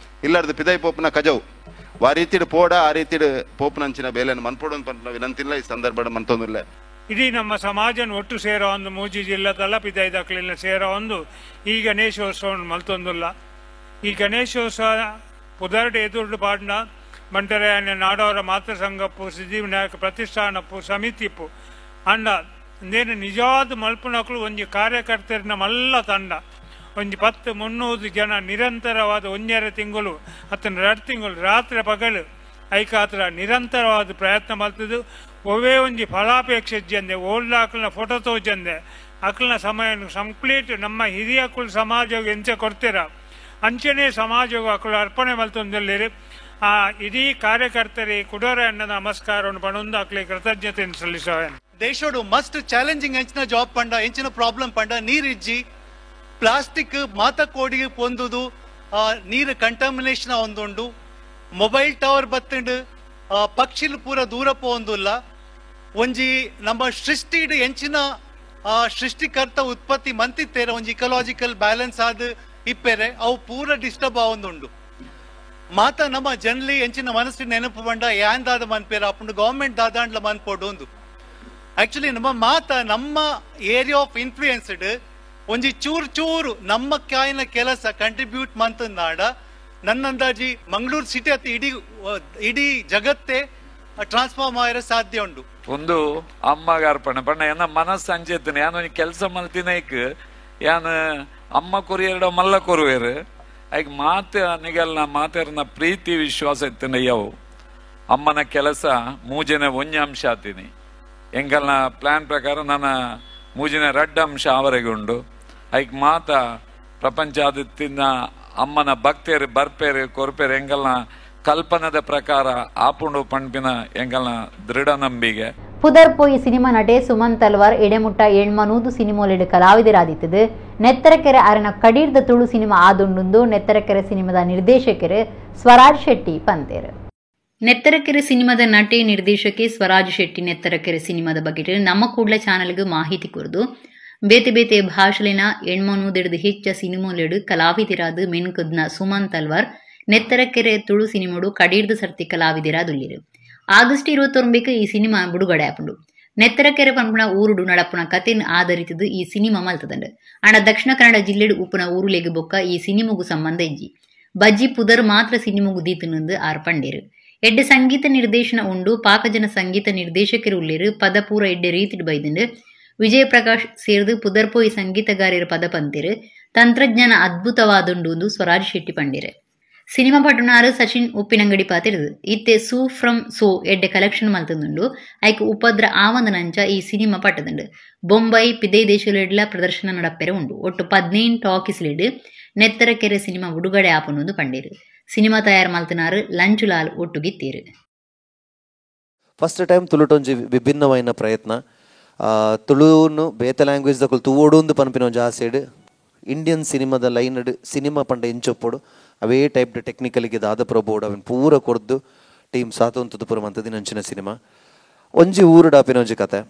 ಇಲ್ಲರ್ದು ಪಿದೈ ಪೋಪುನ ಕಜವು ಆ ರೀತಿಡು ಪೋಡ ಆ ರೀತಿಡು ಪೋಪುನಂಚಿನ ಬೇಲೆಯನ್ನು ಮನ್ಪೋಡು ಅಂತ ವಿನಂತಿಲ್ಲ ಈ ಸಂದರ್ಭ ಮಂತೊಂದಿಲ್ಲ. ಇಡೀ ನಮ್ಮ ಸಮಾಜನ ಒಟ್ಟು ಸೇರೋ ಒಂದು ಮೂಜಿ ಜಿಲ್ಲೆ ತಲ ಪಿದೈದಕ್ಲಿಲ್ಲ ಸೇರೋ ಒಂದು ಈ ಗಣೇಶೋತ್ಸವವನ್ನು ಮಲ್ತೊಂದಿಲ್ಲ. ಈ ಗಣೇಶೋತ್ಸವ ಪುದರ್ಡು ಎದುರು ಪಾಡ್ನ ಬಂಟರಾಯನ ನಾಡೋರ ಮಾತೃ ಸಂಘಪ್ಪು ಸಿದ್ಧಿವಿನಾಯಕ ಪ್ರತಿಷ್ಠಾನಪ್ಪು ಸಮಿತಿಪ್ಪು ಅಂಡ ನೇನು ನಿಜವಾದ ಮಲ್ಪುನಕ್ಲು ಒಂಜಿ ಕಾರ್ಯಕರ್ತರಿನ ಮಲ್ಲ ತಂಡ ಒಂಜಿ 10-300 ಜನ ನಿರಂತರವಾದ 1.5 ತಿಂಗಳು ಅತ್ತನ 2 ತಿಂಗಳು ರಾತ್ರಿ ಪಗಲು ಐಕಾತ್ರ ನಿರಂತರವಾದ ಪ್ರಯತ್ನ ಮಲ್ತದ್ದು. ಒವೇ ಒಂಜಿ ಫಲಾಪೇಕ್ಷೆ ಜಂದೆ ಓಲ್ಡ್ ಅಕ್ಲನ ಫೋಟೋ ತೋಜಂದೆ ಅಕ್ಲನ ಸಮಯ ಕಂಪ್ಲೀಟ್ ನಮ್ಮ ಹಿರಿಯಕುಲು ಸಮಾಜಕ್ಕೆ ಎಂಚೆ ಕೊಡ್ತೀರ ಅಂಚನೆ ಸಮಾಜಕ್ಕೆ ಅಕ್ಲು ಅರ್ಪಣೆ ಮಲ್ತೊಂದಿಲ್ಲಿರಿ. ಆ ಇಡೀ ಕಾರ್ಯಕರ್ತರಿ ಕುಡೋರ ಅನ್ನ ನಮಸ್ಕಾರವನ್ನು ಪಣೊಂದು ಅಕ್ಲಿ ಕೃತಜ್ಞತೆಯನ್ನು ಸಲ್ಲಿಸುವೆ. ದೇಶೋಡು ಮಸ್ಟ್ ಚಾಲೆಂಜಿಂಗ್ ಎಂಚಿನ ಜಾಬ್ ಪಂಡ ಎಂಚಿನ ಪ್ರಾಬ್ಲಮ್ ಪಂಡ ನೀರಿಜ್ಜಿ ಪ್ಲಾಸ್ಟಿಕ್ ಮಾತ ಕೋಡಿಗೆ ಪೊಂದುದು ನೀರು ಕಂಟಾಮಿನೇಷನ್ ಒಂದುಂಡು ಮೊಬೈಲ್ ಟವರ್ ಬತ್ತಂಡು ಪಕ್ಷಿಲು ಪೂರ ದೂರ ಪೋಂದುಲ್ಲ ಒಂಜಿ ನಮ್ಮ ಸೃಷ್ಟಿಡು ಎಂಚಿನ ಸೃಷ್ಟಿಕರ್ತ ಉತ್ಪತ್ತಿ ಮಂತಿತ್ತೇರ ಒಂಜಿ ಇಕಲಾಜಿಕಲ್ ಬ್ಯಾಲೆನ್ಸ್ ಆದ ಇಪ್ಪೆರೆ ಅವು ಪೂರ ಡಿಸ್ಟರ್ಬ್ ಆವೊಂದುಂಡು. ಮಾತ ನಮ್ಮ ಜನಲಿ ಎಂಚಿನ ಮನಸ್ಸಿನ ನೆನಪು ಬಂಡ ಯಾಂದಾದ ಮನ್ಪೇರ ಅಪ್ಪುಂಡು ಗೌರ್ಮೆಂಟ್ ದಾದಾಂಡ್ಲ ಮನ್ಪೋಡು ಒಂದು ಆಕ್ಚುಲಿ ನಮ್ಮ ಮಾತ ನಮ್ಮ area of influenced ಒಂಜಿ ಚೂರು ಚೂರು ನಮ್ಮ ಕಾಯಿನ ಕೆಲಸ ಕಂಟ್ರಿಬ್ಯೂಟ್ ಮಂತಂದಾಡ ನನ್ನ ಅಂದಾಜಿ ಮಂಗಳೂರು ಸಿಟಿ ಅತಿ ಇಡೀ ಇಡೀ ಜಗತ್ತೇ ಟ್ರಾನ್ಸ್ಫಾರ್ಮ್ ಆಯಿರ ಸಾಧ್ಯ ಉಂಟು. ಒಂದು ಅಮ್ಮಗ ಅರ್ಪಣೆ ಪಂಡ ಎನ್ನ ಮನಸ್ಸು ಅಂಚೆತ್ತನೆ ಯಾನ್ ಒಂಜಿ ಕೆಲಸ ಮಲ್ತಿನೈಕ್ ಯಾನ್ ಅಮ್ಮ ಕೊರಿಯರ್ಡ ಮಲ್ಲ ಕೊರುವೇರು ಐಕ್ ಮಾತೆ ನಿಗಲ್ನ ಮಾತೆರ್ನ ಪ್ರೀತಿ ವಿಶ್ವಾಸ ಇತ್ತನ ಯವು ಅಮ್ಮನ ಕೆಲಸ ಮೂಜನೆ ಒಂಜಿ ಅಂಶ ಆತೀನಿ ಎಂಗಲ್ನ ಪ್ಲಾನ್ ಪ್ರಕಾರ ನನ್ನ ಮೂಜಿನ ರಡ್ಡ ಅಂಶ ಅವರೆಗೆ ಉಂಡು. ಐಕ್ ಮಾತ ಪ್ರಪಂಚಾದಿತ್ತಿನ ಅಮ್ಮನ ಭಕ್ತರು ಬರ್ಪೇರು ಕೊರ್ಪೇರು ಎಂಗಲ್ನ ಕಲ್ಪನದ ಪ್ರಕಾರ ಆಪುಂಡು ಪಣ್ಪಿನ ಎಂಗಲ್ನ ದೃಢ ನಂಬಿಕೆ. ಪುದರ್ಪೋಯಿ ಸಿನಿಮಾ ನಟೆ ಸುಮನ್ ತಲ್ವಾರ್ ಎಡೆಮುಟ್ಟ ಎಣ್ಮನೂದು ಸಿನಿಮೋಲೆಡು ಕಲಾವಿದರಾದಿತ್ತದು. ನೆತ್ತರಕೆರೆ ಅರನ ಕಡೀರ್ದ ತುಳು ಸಿನಿಮಾ ಆದುಂಡುಂದು ನೆತ್ತರಕೆರೆ ಸಿನಿಮಾದ ನಿರ್ದೇಶಕರು ಸ್ವರಾಜ್ ಶೆಟ್ಟಿ ಪಂತೇರು. ನೆತ್ತರಕೆರೆ ಸಿನಿಮಾದ ನಟೆ ನಿರ್ದೇಶಕಿ ಸ್ವರಾಜ್ ಶೆಟ್ಟಿ ನೆತ್ತರಕೆರೆ ಸಿನಿಮಾದ ಬಗ್ಗೆ ನಮ್ಮ ಕೂಡ್ಲ ಚಾನೆಲ್ಗೆ ಮಾಹಿತಿ ಕೊರ್ದು ಬೇತೆ ಬೇತೆ ಭಾಷೆಲಿನ ಎಣ್ಮನೂದೆಡ್ದು ಹೆಚ್ಚ ಸಿನಿಮೋಲೆಡು ಕಲಾವಿದರಾದ ಮೆನ್ಕುದ್ನ ಸುಮನ್ ತಲ್ವಾರ್ ನೆತ್ತರಕೆರೆ ತುಳು ಸಿನಿಮೋಡು ಕಡೀರ್ದು ಸರ್ತಿ ಕಲಾವಿದರಾದುಲ್ಲಿರು. ಆಗಸ್ಟ್ 29 ಈ ಸಿನಿಮಾ ಬಿಡುಗಡೆ ಆಪುಂಡು. ನೆತ್ತರಕೆರೆ ಪನ್ಪುನ ಊರುಡು ನಡಪುನ ಕತೆನ್ ಆಧರಿತದು ಈ ಸಿನಿಮಾ ಮಲ್ತದಂಡು. ಆಂಡ ದಕ್ಷಿಣ ಕನ್ನಡ ಜಿಲ್ಲೆಡು ಉಪ್ಪುನ ಊರುಲೆಗ್ ಬೊಕ್ಕ ಈ ಸಿನಿಮೊಗು ಸಂಬಂಧ ಇಜ್ಜಿ. ಬಜ್ಜಿ ಪುದರ್ ಮಾತ್ರ ಸಿನಿಮೊಗು ದೀತನಂದು ಆರ್ ಪಂಡೇರು. ಎಡ್ಡೆ ಸಂಗೀತ ನಿರ್ದೇಶನ ಉಂಡು. ಪಾಕಜನ ಸಂಗೀತ ನಿರ್ದೇಶಕರು ಉಲ್ಲೇರು. ಪದ ಪೂರ ಎಡ್ಡೆ ರೀತಿಡ್ ಬೈದಂಡು. ವಿಜಯ ಪ್ರಕಾಶ್ ಸೇರ್ದು ಪುದರ್ಪೋಯಿ ಸಂಗೀತಗಾರರು ಪದ ಪಂತೇರು. ತಂತ್ರಜ್ಞಾನ ಅದ್ಭುತವಾದುಂಡು ಸ್ವರಾಜ್ ಶೆಟ್ಟಿ ಪಂಡೇರು. Cinema ಪಟ್ಟುನಾರು ಸಚಿನ್ ಉಪ್ಪಿನಂಗಡಿ ಪಾತಿರ್ದು ಇತ್ತೆ ಸೂ ಫ್ರಮ್ ಸೋ ಎಡ್ಡೆ ಕಲೆಕ್ಷನ್ ಮಲ್ತಂದುಂಡು. ಐಕ್ ಉಪದ್ರ ಆವಂದನಂಚ ಈ ಸಿನಿಮಾ ಪಟ್ಟದುಂಡು. ಬೊಂಬೈ ಪಿದೈ ದೇಶಲೆಡ್ಲ ಪ್ರದರ್ಶನ ನಡಪೆರೆ ಉಂಡು. ಒಟ್ಟು 15 ಟಾಕೀಸ್ಲೆಡ್ ನೆತ್ತರಕೆರೆ ಸಿನಿಮಾ ಉಡುಗಡೆ ಆಪುನೊಂದು ಪಂಡೇರು. ಸಿನಿಮಾ ತಯಾರು ಮಲ್ತನಾರು ಲಂಚುಲಾಲ್ ಒಟ್ಟುಗಿತ್ತೀರು. ಫಸ್ಟ್ ಟೈಮ್ ತುಳುಟೊಂಜಿ ವಿಭಿನ್ನವಾಯಿನ ಪ್ರಯತ್ನ. ತುಳುನು ಬೇತೆ ಲ್ಯಾಂಗ್ವೇಜ್ ದಕುಲು ತೂವೊಡು ಪನ್ಪಿನ ಒಂಜಿ ಆಸೆಡ್ ಇಂಡಿಯನ್ ಸಿನಿಮಾದ ಲೈನ್ ಸಿನಿಮಾ ಪಂಡ ಇಂಚೊಪ್ಪೊಡು ಅವೇ ಟೈಪ್ ಟೆಕ್ನಿಕಲಿಗೆ ದಾದ ಪ್ರಬೋಡು ಅವೆನ್ ಪೂರ ಕೊರ್ದು ಟೀಮ್ ಸಾತೊಂತದ್ದು ಪೂರ ಮಂತದಿನಂಚಿನ ಸಿನಿಮಾ. ಒಂಜಿ ಊರುಡಾಪಿನ ಒಂಜಿ ಕತೆ.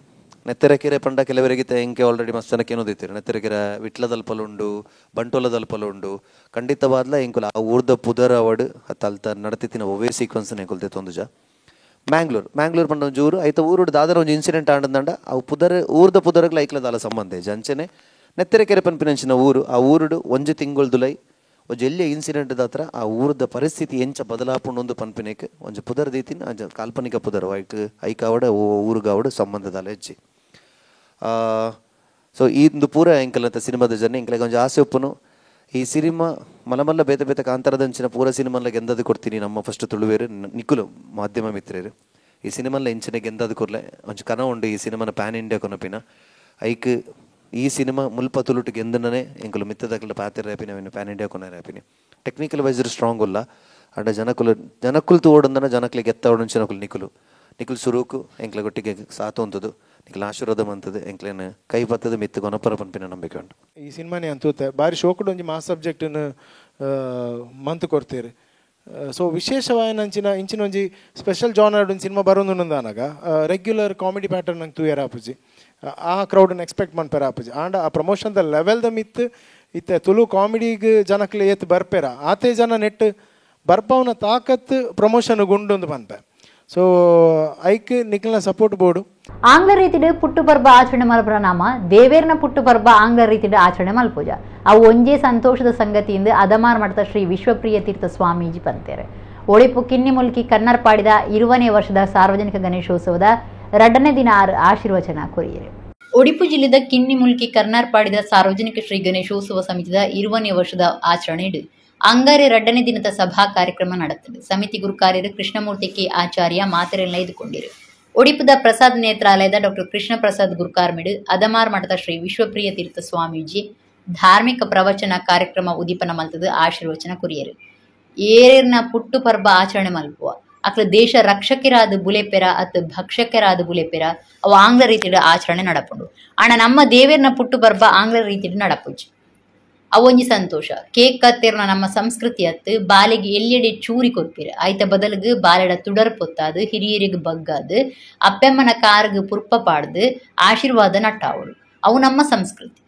ನೆತ್ತೆರಕೆರೆ ಪಂಡ ಕೆಲವರಿಗೆ ಎಂಕೆ ಆಲ್ರೆಡಿ ಮಸ್ತ್ ಜನಕ್ಕೆ ಏನೋದಿತ್ತೀರಿ. ನೆತ್ತೆರಕೆರೆ ವಿಟ್ಲದಲ್ಪಲುಂಡು, ಬಂಟೋಲದಲ್ಪಲುಂಡು, ಖಂಡಿತವಾದ್ಲ ಎಂಕುಲ ಆ ಊರ್ದ ಪುದರ್ ಅವಡು ಅತ್ತ ನಡತಿತ್ತಿನ ಒವೇ ಸೀಕ್ವೆನ್ಸ್ ಎಂಕುಲು ತೆತ್ತೊಂದುಜ. ಮ್ಯಾಂಗ್ಳೂರ್ ಮ್ಯಾಂಗ್ಳೂರ್ ಪಂಡ ಒಂಜಿ ಊರು, ಐತ ಊರುಡು ದಾದರ ಒಂಜಿ ಇನ್ಸಿಡೆಂಟ್ ಆಂಡಂಡ ಅವು ಪುದರ್ ಊರ್ದ ಪುದರ್ಗ್ಲ ಐಕ್ಲ ದಾಲ ಸಂಬಂಧ ಅಂಚನೆ ನೆತ್ತೆರಕೆರೆ ಪನ್ಪಿನಂಚಿನ ಊರು, ಆ ಊರುಡು ಒಂಜಿ ತಿಂಗೊಳ್ದುಲೈ ಒಂಜಿ ಎಲ್ಲಿಯ ಇನ್ಸಿಡೆಂಟ್ ದಾತ್ರ ಆ ಊರದ ಪರಿಸ್ಥಿತಿ ಎಂಚ ಬದಲಾಪುಂಡೊಂದು ಪನ್ಪಿನೇಕ್ ಒಂಜಿ ಪುದರ್ ದೀತಿನ ಅಂಚ ಕಾಲ್ಪನಿಕ ಪುದರ್ ಐಕ್ ಐಕಾವಡ ಊರುಗಾವಡ ಸಂಬಂಧದಾಲ ಹೆಚ್ಚಿ. ಸೊ ಇಂದು ಪೂರ ಎಂಕಲಂತ ಸಿನಿಮಾದ ಜನ ಎಂಕಲೆಗ್ ಒಂಜಿ ಆಸೆ ಉಪ್ಪುನು ಈ ಸಿನಿಮಾ ಮಲಮಲ್ಲ ಬೇತೆ ಬೇತೆ ಕಾಂತಾರದಂಚಿನ ಪೂರ ಸಿನಿಮಾಲ ಗೆಂದದು ಕೊಡ್ತೀನಿ. ನಮ್ಮ ಫಸ್ಟ್ ತುಳುವೇರು ನಿಕುಲು ಮಾಧ್ಯಮ ಮಿತ್ರರು ಈ ಸಿನಿಮಾಲ ಇಂಚಿನ ಗೆಂದದು ಕೊರ್ಲೆ ಒಂಜಿ ಕನ ಉಂಡು ಈ ಸಿನಿಮಾನ ಪ್ಯಾನ್ ಇಂಡಿಯಾ ಕೊನಪಿನ. ಐಕ್ ಈ ಸಿನಿಮಾ ಮುಲ್ಪ ತುಳುಟು ಗೆಂದನೇ ಎಂಕುಲು ಮಿತ್ತದಕಲ ಪಾತ್ರ ರ್ಯಾಪಿನ ಪ್ಯಾನ್ ಇಂಡಿಯಾ ಕೊನ ರ್ಯಾಪಿನಿ. Technical wise strong ಉಲ್ಲ ಅಂಡ ಜನಕುಲು ಜನಕುಲು ತೋಡಂದನ ಜನಕ್ಲಿಗೆ ಎತ್ತವಡಂಚಿನಕುಲು ನಿಕುಲು ನಿಕುಲು ಸುರುಕು ಎಂಕ್ಲ ಒಟ್ಟಿಗೆ ಸಾತೊಂತದು ನಿಕುಲು ಆಶೀರ್ವಾದ ಮಂತದು ಎಂಕ್ಲೇನ ಕೈ ಬತ್ತದ ಮಿತ್ತು ಕೊನಪರ ಪನ್ಪಿನ ನಂಬಿಕೆ ಉಂಟು. ಈ ಸಿನಿಮಾನೇ ಅಂತೂತೆ ಬಾರಿ ಶೋಕುಡು ಒಂಜಿ ಮಾಸ್ ಸಬ್ಜೆಕ್ಟ್ನ ಮಂತ್ ಕೊಡ್ತೀರಿ. ಸೊ ವಿಶೇಷವಾಯಿನ ಇಂಚಿನ ಒಂಜಿ ಸ್ಪೆಷಲ್ ಜಾನರ್ ಒಂದು ಸಿನಿಮಾ ಬರೋದು regular comedy pattern ನಂಗೆ ತೂಯರ ಆಪುಜಿ, ಆ ಕ್ರೌಡನ್ನು ಎಕ್ಸ್ಪೆಕ್ಟ್ ಮನ್ಪೆರ ಆಪುಜಿ. ಆಂಡ ಆ ಪ್ರಮೋಷನ್ದ ಲೆವೆಲ್ದ ಮಿತ್ತು ಇತ್ತೆ ತುಳು ಕಾಮಿಡಿಗೆ ಜನಕ್ಲೆ ಏತ್ ಬರ್ಪೆರ ಆತೇ ಜನ ನೆಟ್ ಬರ್ಪವನ ತಾಕತ್ ಪ್ರಮೋಷನ್ ಗುಂಡೊಂದು ಪನ್ಪೆ. ಸೊ ಐಕ್ ನಿಖಲ್ನ ಸಪೋರ್ಟ್ ಬೋರ್ಡು. ಆಂಗ್ಲ ರೀತಿಡ್ ಪುಟ್ಟು ಪರ್ಬ ಆಚರಣೆ ಮಲ್ಪುನ ನಾಮ ದೇವೇರ್ನ ಪುಟ್ಟು ಪರ್ಬ ಆಂಗ್ಲ ರೀತಿಡ್ ಆಚರಣೆ ಮಲ್ಪೂಜ ಅವು ಒಂಜೇ ಸಂತೋಷದ ಸಂಗತಿಯಿಂದ ಅದಮಾರ್ ಮಠದ ಶ್ರೀ ವಿಶ್ವಪ್ರಿಯ ತೀರ್ಥ ಸ್ವಾಮೀಜಿ ಪಂತೇರೆ. ಒಡಿಪು ಕಿನ್ನಿಮುಲ್ಕಿ ಕನ್ನರ್ಪಾಡಿದ 20ನೇ ವರ್ಷದ ಸಾರ್ವಜನಿಕ ಗಣೇಶೋತ್ಸವದ 2ನೇ ದಿನ ಆಶೀರ್ವಚನ ಕೊರಿಯರು. ಒಡಿಪು ಜಿಲ್ಲೆದ ಕಿನ್ನಿಮುಲ್ಕಿ ಕರ್ನಾರ್ಪಾಡಿದ ಸಾರ್ವಜನಿಕ ಶ್ರೀ ಗಣೇಶೋತ್ಸವ ಸಮಿತಿದ 20ನೇ ವರ್ಷದ ಆಚರಣೆ ಇಡು ಅಂಗಾರೆ 2ನೇ ದಿನದ ಸಭಾ ಕಾರ್ಯಕ್ರಮ ನಡೆತ್ತದೆ. ಸಮಿತಿ ಗುರುಕಾರ್ಯರು ಕೃಷ್ಣಮೂರ್ತಿ ಕೆ ಆಚಾರ್ಯ ಮಾತೆರೆಲ್ಲ ಇದ್ಕೊಂಡಿರು. ಒಡಿಪುದ ಪ್ರಸಾದ್ ನೇತ್ರಾಲಯದ ಡಾಕ್ಟರ್ ಕೃಷ್ಣ ಪ್ರಸಾದ್ ಗುರುಕಾರ್ಮಿಡು ಅದಮಾರ್ ಮಠದ ಶ್ರೀ ವಿಶ್ವಪ್ರಿಯ ತೀರ್ಥ ಸ್ವಾಮೀಜಿ ಧಾರ್ಮಿಕ ಪ್ರವಚನ ಕಾರ್ಯಕ್ರಮ ಉದೀಪನ ಮಲ್ತದ ಆಶೀರ್ವಚನ ಕೊರಿಯರು. ಏರೇರ್ನ ಪುಟ್ಟು ಪರ್ಬ ಆಚರಣೆ ಮಲ್ಪುವ ಅಕ್ಲ ದೇಶ ರಕ್ಷಕರಾದ ಬುಲೆಪೆರ ಅತ್ ಭಕ್ಷಕರಾದ ಬುಲೆಪೆರ ಅವು ಆಂಗ್ಲ ರೀತಿಯ ಆಚರಣೆ ನಡಪುಂಡು. ಆಣ ನಮ್ಮ ದೇವೇರ್ನ ಪುಟ್ಟು ಪರ್ಬ ಆಂಗ್ಲ ರೀತಿಯ ನಡಪುಜಿ ಅವೊಂಜಿ ಸಂತೋಷ. ಕೇಕ್ ಕತ್ತೆರ್ನ ನಮ್ಮ ಸಂಸ್ಕೃತಿ ಅತ್ತು ಬಾಲೆಗೆ ಎಲ್ಲೆಡೆ ಚೂರಿ ಕೊರ್ಪಿರ ಆಯ್ತ ಬದಲಿಗೆ ಬಾಲೆಡ ತುಡರ್ ಪೊತ್ತಾದು ಹಿರಿಯರಿಗೆ ಬಗ್ಗಾದು ಅಪ್ಪೆಮ್ಮನ ಕಾರ್ಗ್ ಪುರ್ಪ ಪಾಡ್ದು ಆಶೀರ್ವಾದ ನಟ್ಟಾವಳು ಅವು ನಮ್ಮ ಸಂಸ್ಕೃತಿ.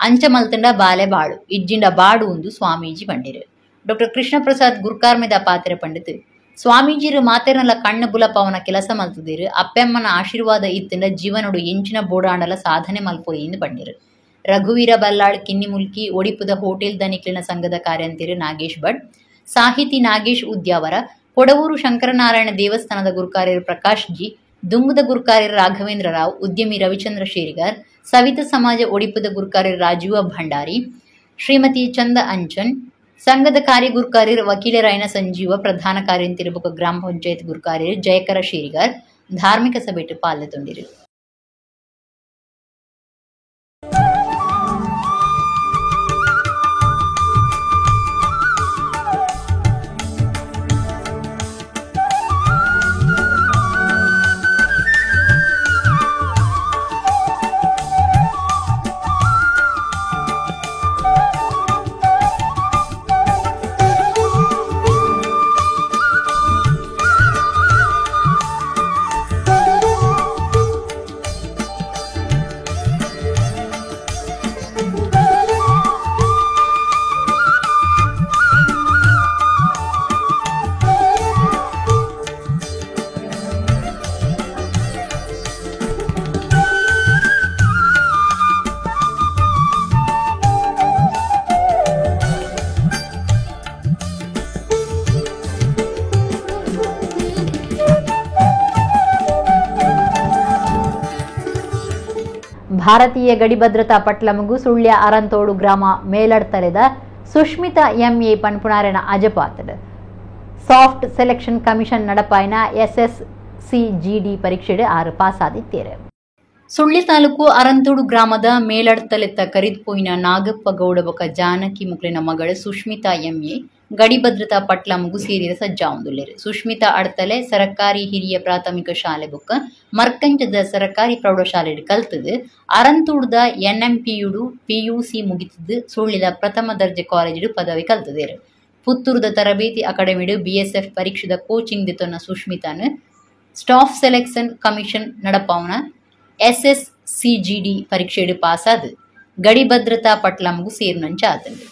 ಅಂಚ ಮಲ್ತಂಡ ಬಾಲೆ ಬಾಳು ಇಜ್ಜಿಂಡ ಬಾಡು ಒಂದು ಸ್ವಾಮೀಜಿ ಪಂಡಿರು. ಡಾಕ್ಟರ್ ಕೃಷ್ಣ ಪ್ರಸಾದ್ ಗುರ್ಕಾರ್ಮೆದ ಪಾತ್ರೆ ಪಂಡಿತು ಸ್ವಾಮೀಜಿರು ಮಾತೆರ್ನಲ ಕಣ್ಣು ಬುಲಪವನ ಕೆಲಸ ಮಲ್ತದಿರು ಅಪ್ಪೆಮ್ಮನ ಆಶೀರ್ವಾದ ಇತ್ತಂಡ ಜೀವನೋಡು ಎಂಚಿನ ಬೋಡಾಂಡಲ ಸಾಧನೆ ಮಲ್ಪೊಲಿ ಎಂದು ಪಂಡಿರು. ರಘುವೀರ ಬಲ್ಲಾಳ್ ಕಿನ್ನಿಮುಲ್ಕಿ ಒಡಿಪುದ ಹೋಟೆಲ್ ದನಿಕ್ಲಿನ ಸಂಘದ ಕಾರ್ಯಂತಿರು ನಾಗೇಶ್ ಭಟ್, ಸಾಹಿತಿ ನಾಗೇಶ್ ಉದ್ಯಾವರ, ಕೊಡವೂರು ಶಂಕರನಾರಾಯಣ ದೇವಸ್ಥಾನದ ಗುರುಕಾರ್ಯರು ಪ್ರಕಾಶ್ ಜಿ, ದುಂಬುದ ಗುರುಕಾರ್ಯರು ರಾಘವೇಂದ್ರ ರಾವ್, ಉದ್ಯಮಿ ರವಿಚಂದ್ರ ಶೇರಿಗಾರ್, ಸವಿತ ಸಮಾಜ ಒಡಿಪುದ ಗುರುಕಾರ್ಯರು ರಾಜೀವ ಭಂಡಾರಿ, ಶ್ರೀಮತಿ ಚಂದ ಅಂಚನ್, ಸಂಘದ ಕಾರ್ಯಗುರುಕಾರ್ಯರು ವಕೀಲರಾಯನ ಸಂಜೀವ, ಪ್ರಧಾನ ಕಾರ್ಯಂತಿರು ಬೊಕ್ಕ ಗ್ರಾಮ ಪಂಚಾಯತ್ ಗುರುಕಾರ್ಯರು ಜಯಕರ ಶೇರಿಗಾರ್ ಧಾರ್ಮಿಕ ಸಭೆಟು ಪಾಲ್ಗೊಂಡಿರು. ಭಾರತೀಯ ಗಡಿ ಭದ್ರತಾ ಪಟ್ಲಮಗು ಸುಳ್ಯ ಅರಂತೋಡು ಗ್ರಾಮ ಮೇಲಡ್ತಲೆದ ಸುಷ್ಮಿತಾ ಎಂಎ ಪನ್ಪುನಾರೆನ ಅಜಪಾತಡ್. Soft selection commission ನಡಪಾಯಿನ ಎಸ್ಎಸ್ಸಿಜಿಡಿ ಪರೀಕ್ಷೆಡ್ ಆರು ಪಾಸ್ ಆದಿತ್ತೇರು. ಸುಳ್ಳಿ ತಾಲೂಕು ಅರಂತೋಡು ಗ್ರಾಮದ ಮೇಲಡ್ತಲೆತ್ತ ಕರಿದ್ಪೋಯಿನ ನಾಗಪ್ಪ ಗೌಡ ಬೊಕ ಜಾನಕಿ ಮುಕ್ಲಿನ ಮಗಳು ಸುಷ್ಮಿತಾ ಎಂಎ ಗಡಿ ಭದ್ರತಾ ಪಟ್ಲ ಮುಗುಸೇರಿದ ಸಜ್ಜಾವುಂದುಲ್ಲೆರ್. ಸುಷ್ಮಿತಾ ಅಡ್ತಲೆ ಸರಕಾರಿ ಹಿರಿಯ ಪ್ರಾಥಮಿಕ ಶಾಲೆ ಬೊಕ್ಕ ಮರ್ಕಂಜದ ಸರಕಾರಿ ಪ್ರೌಢಶಾಲೆ ಕಲ್ತದು ಅರಂತೋಡುದ ಎನ್ಎಂಪಿಯುಡು ಪಿಯುಸಿ ಮುಗಿತದು ಸುಳ್ಳಿದ ಪ್ರಥಮ ದರ್ಜೆ ಕಾಲೇಜಿಡು ಪದವಿ ಕಲ್ತದೇರು. ಪುತ್ತೂರುದ ತರಬೇತಿ ಅಕಾಡೆಮಿಡು ಬಿಎಸ್ಎಫ್ ಪರೀಕ್ಷೆದ ಕೋಚಿಂಗ್ ದಿತ್ತೊನ್ನ ಸುಷ್ಮಿತಾನು staff selection commission ನಡಪಾವನ ಎಸ್ಎಸ್ಸಿಜಿಡಿ ಪರೀಕ್ಷೆಡು ಪಾಸಾದು ಗಡಿ ಭದ್ರತಾ ಪಟ್ಲಮಗು ಸೇರಿನಂಚಾತಂಡು.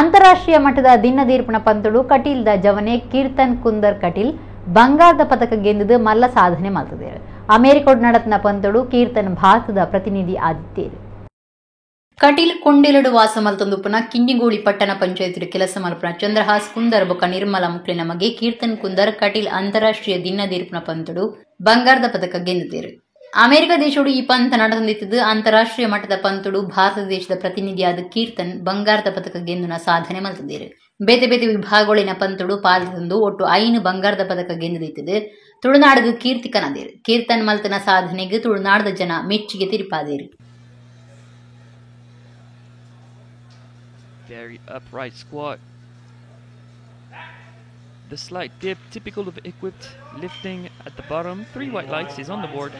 ಅಂತಾರಾಷ್ಟ್ರೀಯ ಮಟ್ಟದ ದಿನ್ನದೀರ್ಪಣ ಪಂತುಡು ಕಟೀಲ್ದ ಜವನೆ ಕೀರ್ತನ್ ಕುಂದರ್ ಕಟೀಲ್ ಬಂಗಾರದ ಪದಕ ಗೆಂದುದು ಮಲ್ಲ ಸಾಧನೆ ಮಲ್ತದೇರು. ಅಮೆರಿಕೋಡ್ ನಡತ್ನ ಪಂತುಡು ಕೀರ್ತನ್ ಭಾರತದ ಪ್ರತಿನಿಧಿ ಆದಿತ್ತೇರು. ಕಟೀಲ್ ಕೊಂಡೆಲಡು ವಾಸ ಮಲ್ತೊಂದುಪ್ಪುನ ಕಿನ್ನಿಗೋಳಿ ಪಟ್ಟಣ ಪಂಚಾಯತ್ ಕೆಲಸ ಮಲ್ಪುನ ಚಂದ್ರಹಾಸ್ ಕುಂದರ್ ಬೊಕ ನಿರ್ಮಲ ಮುಕ್ಲಿನ ಮಗೆ ಕೀರ್ತನ್ ಕುಂದರ್ ಕಟೀಲ್ ಅಂತಾರಾಷ್ಟ್ರೀಯ ದಿನ್ನದೀರ್ಪಣ ಪಂತುಡು ಬಂಗಾರದ ಪದಕ ಗೆಂದಿದ್ದೇರು. ಅಮೆರಿಕ ದೇಶೋಡು ಈ ಪಂಥ ನಡೆದಿದ್ದು ಅಂತಾರಾಷ್ಟ್ರೀಯ ಮಟ್ಟದ ಪಂತುಡು ಭಾರತ ದೇಶದ ಪ್ರತಿನಿಧಿಯಾದ ಕೀರ್ತನ್ ಬಂಗಾರದ ಪದಕ ಗೆಂದುನ ಸಾಧನೆ ಮಲ್ತದೇರು. ಬೇತೆ ಬೇತೆ ವಿಭಾಗಗಳಿನ ಪಂತುಡು ಪಾಲ್ತಂದು ಒಟ್ಟು 5 ಬಂಗಾರದ ಪದಕ ಗೆಂದಿದ್ದು ತುಳುನಾಡಿಗೆ ಕೀರ್ತಿ ಕನದೇರು. ಕೀರ್ತನ್ ಮಲ್ತನ ಸಾಧನೆಗೆ ತುಳುನಾಡದ ಜನ ಮೆಚ್ಚುಗೆ ತಿರುಪಾದೇರು. Very upright squat. The slight dip, typical of equipped lifting at the bottom. 3 white lights is on the board.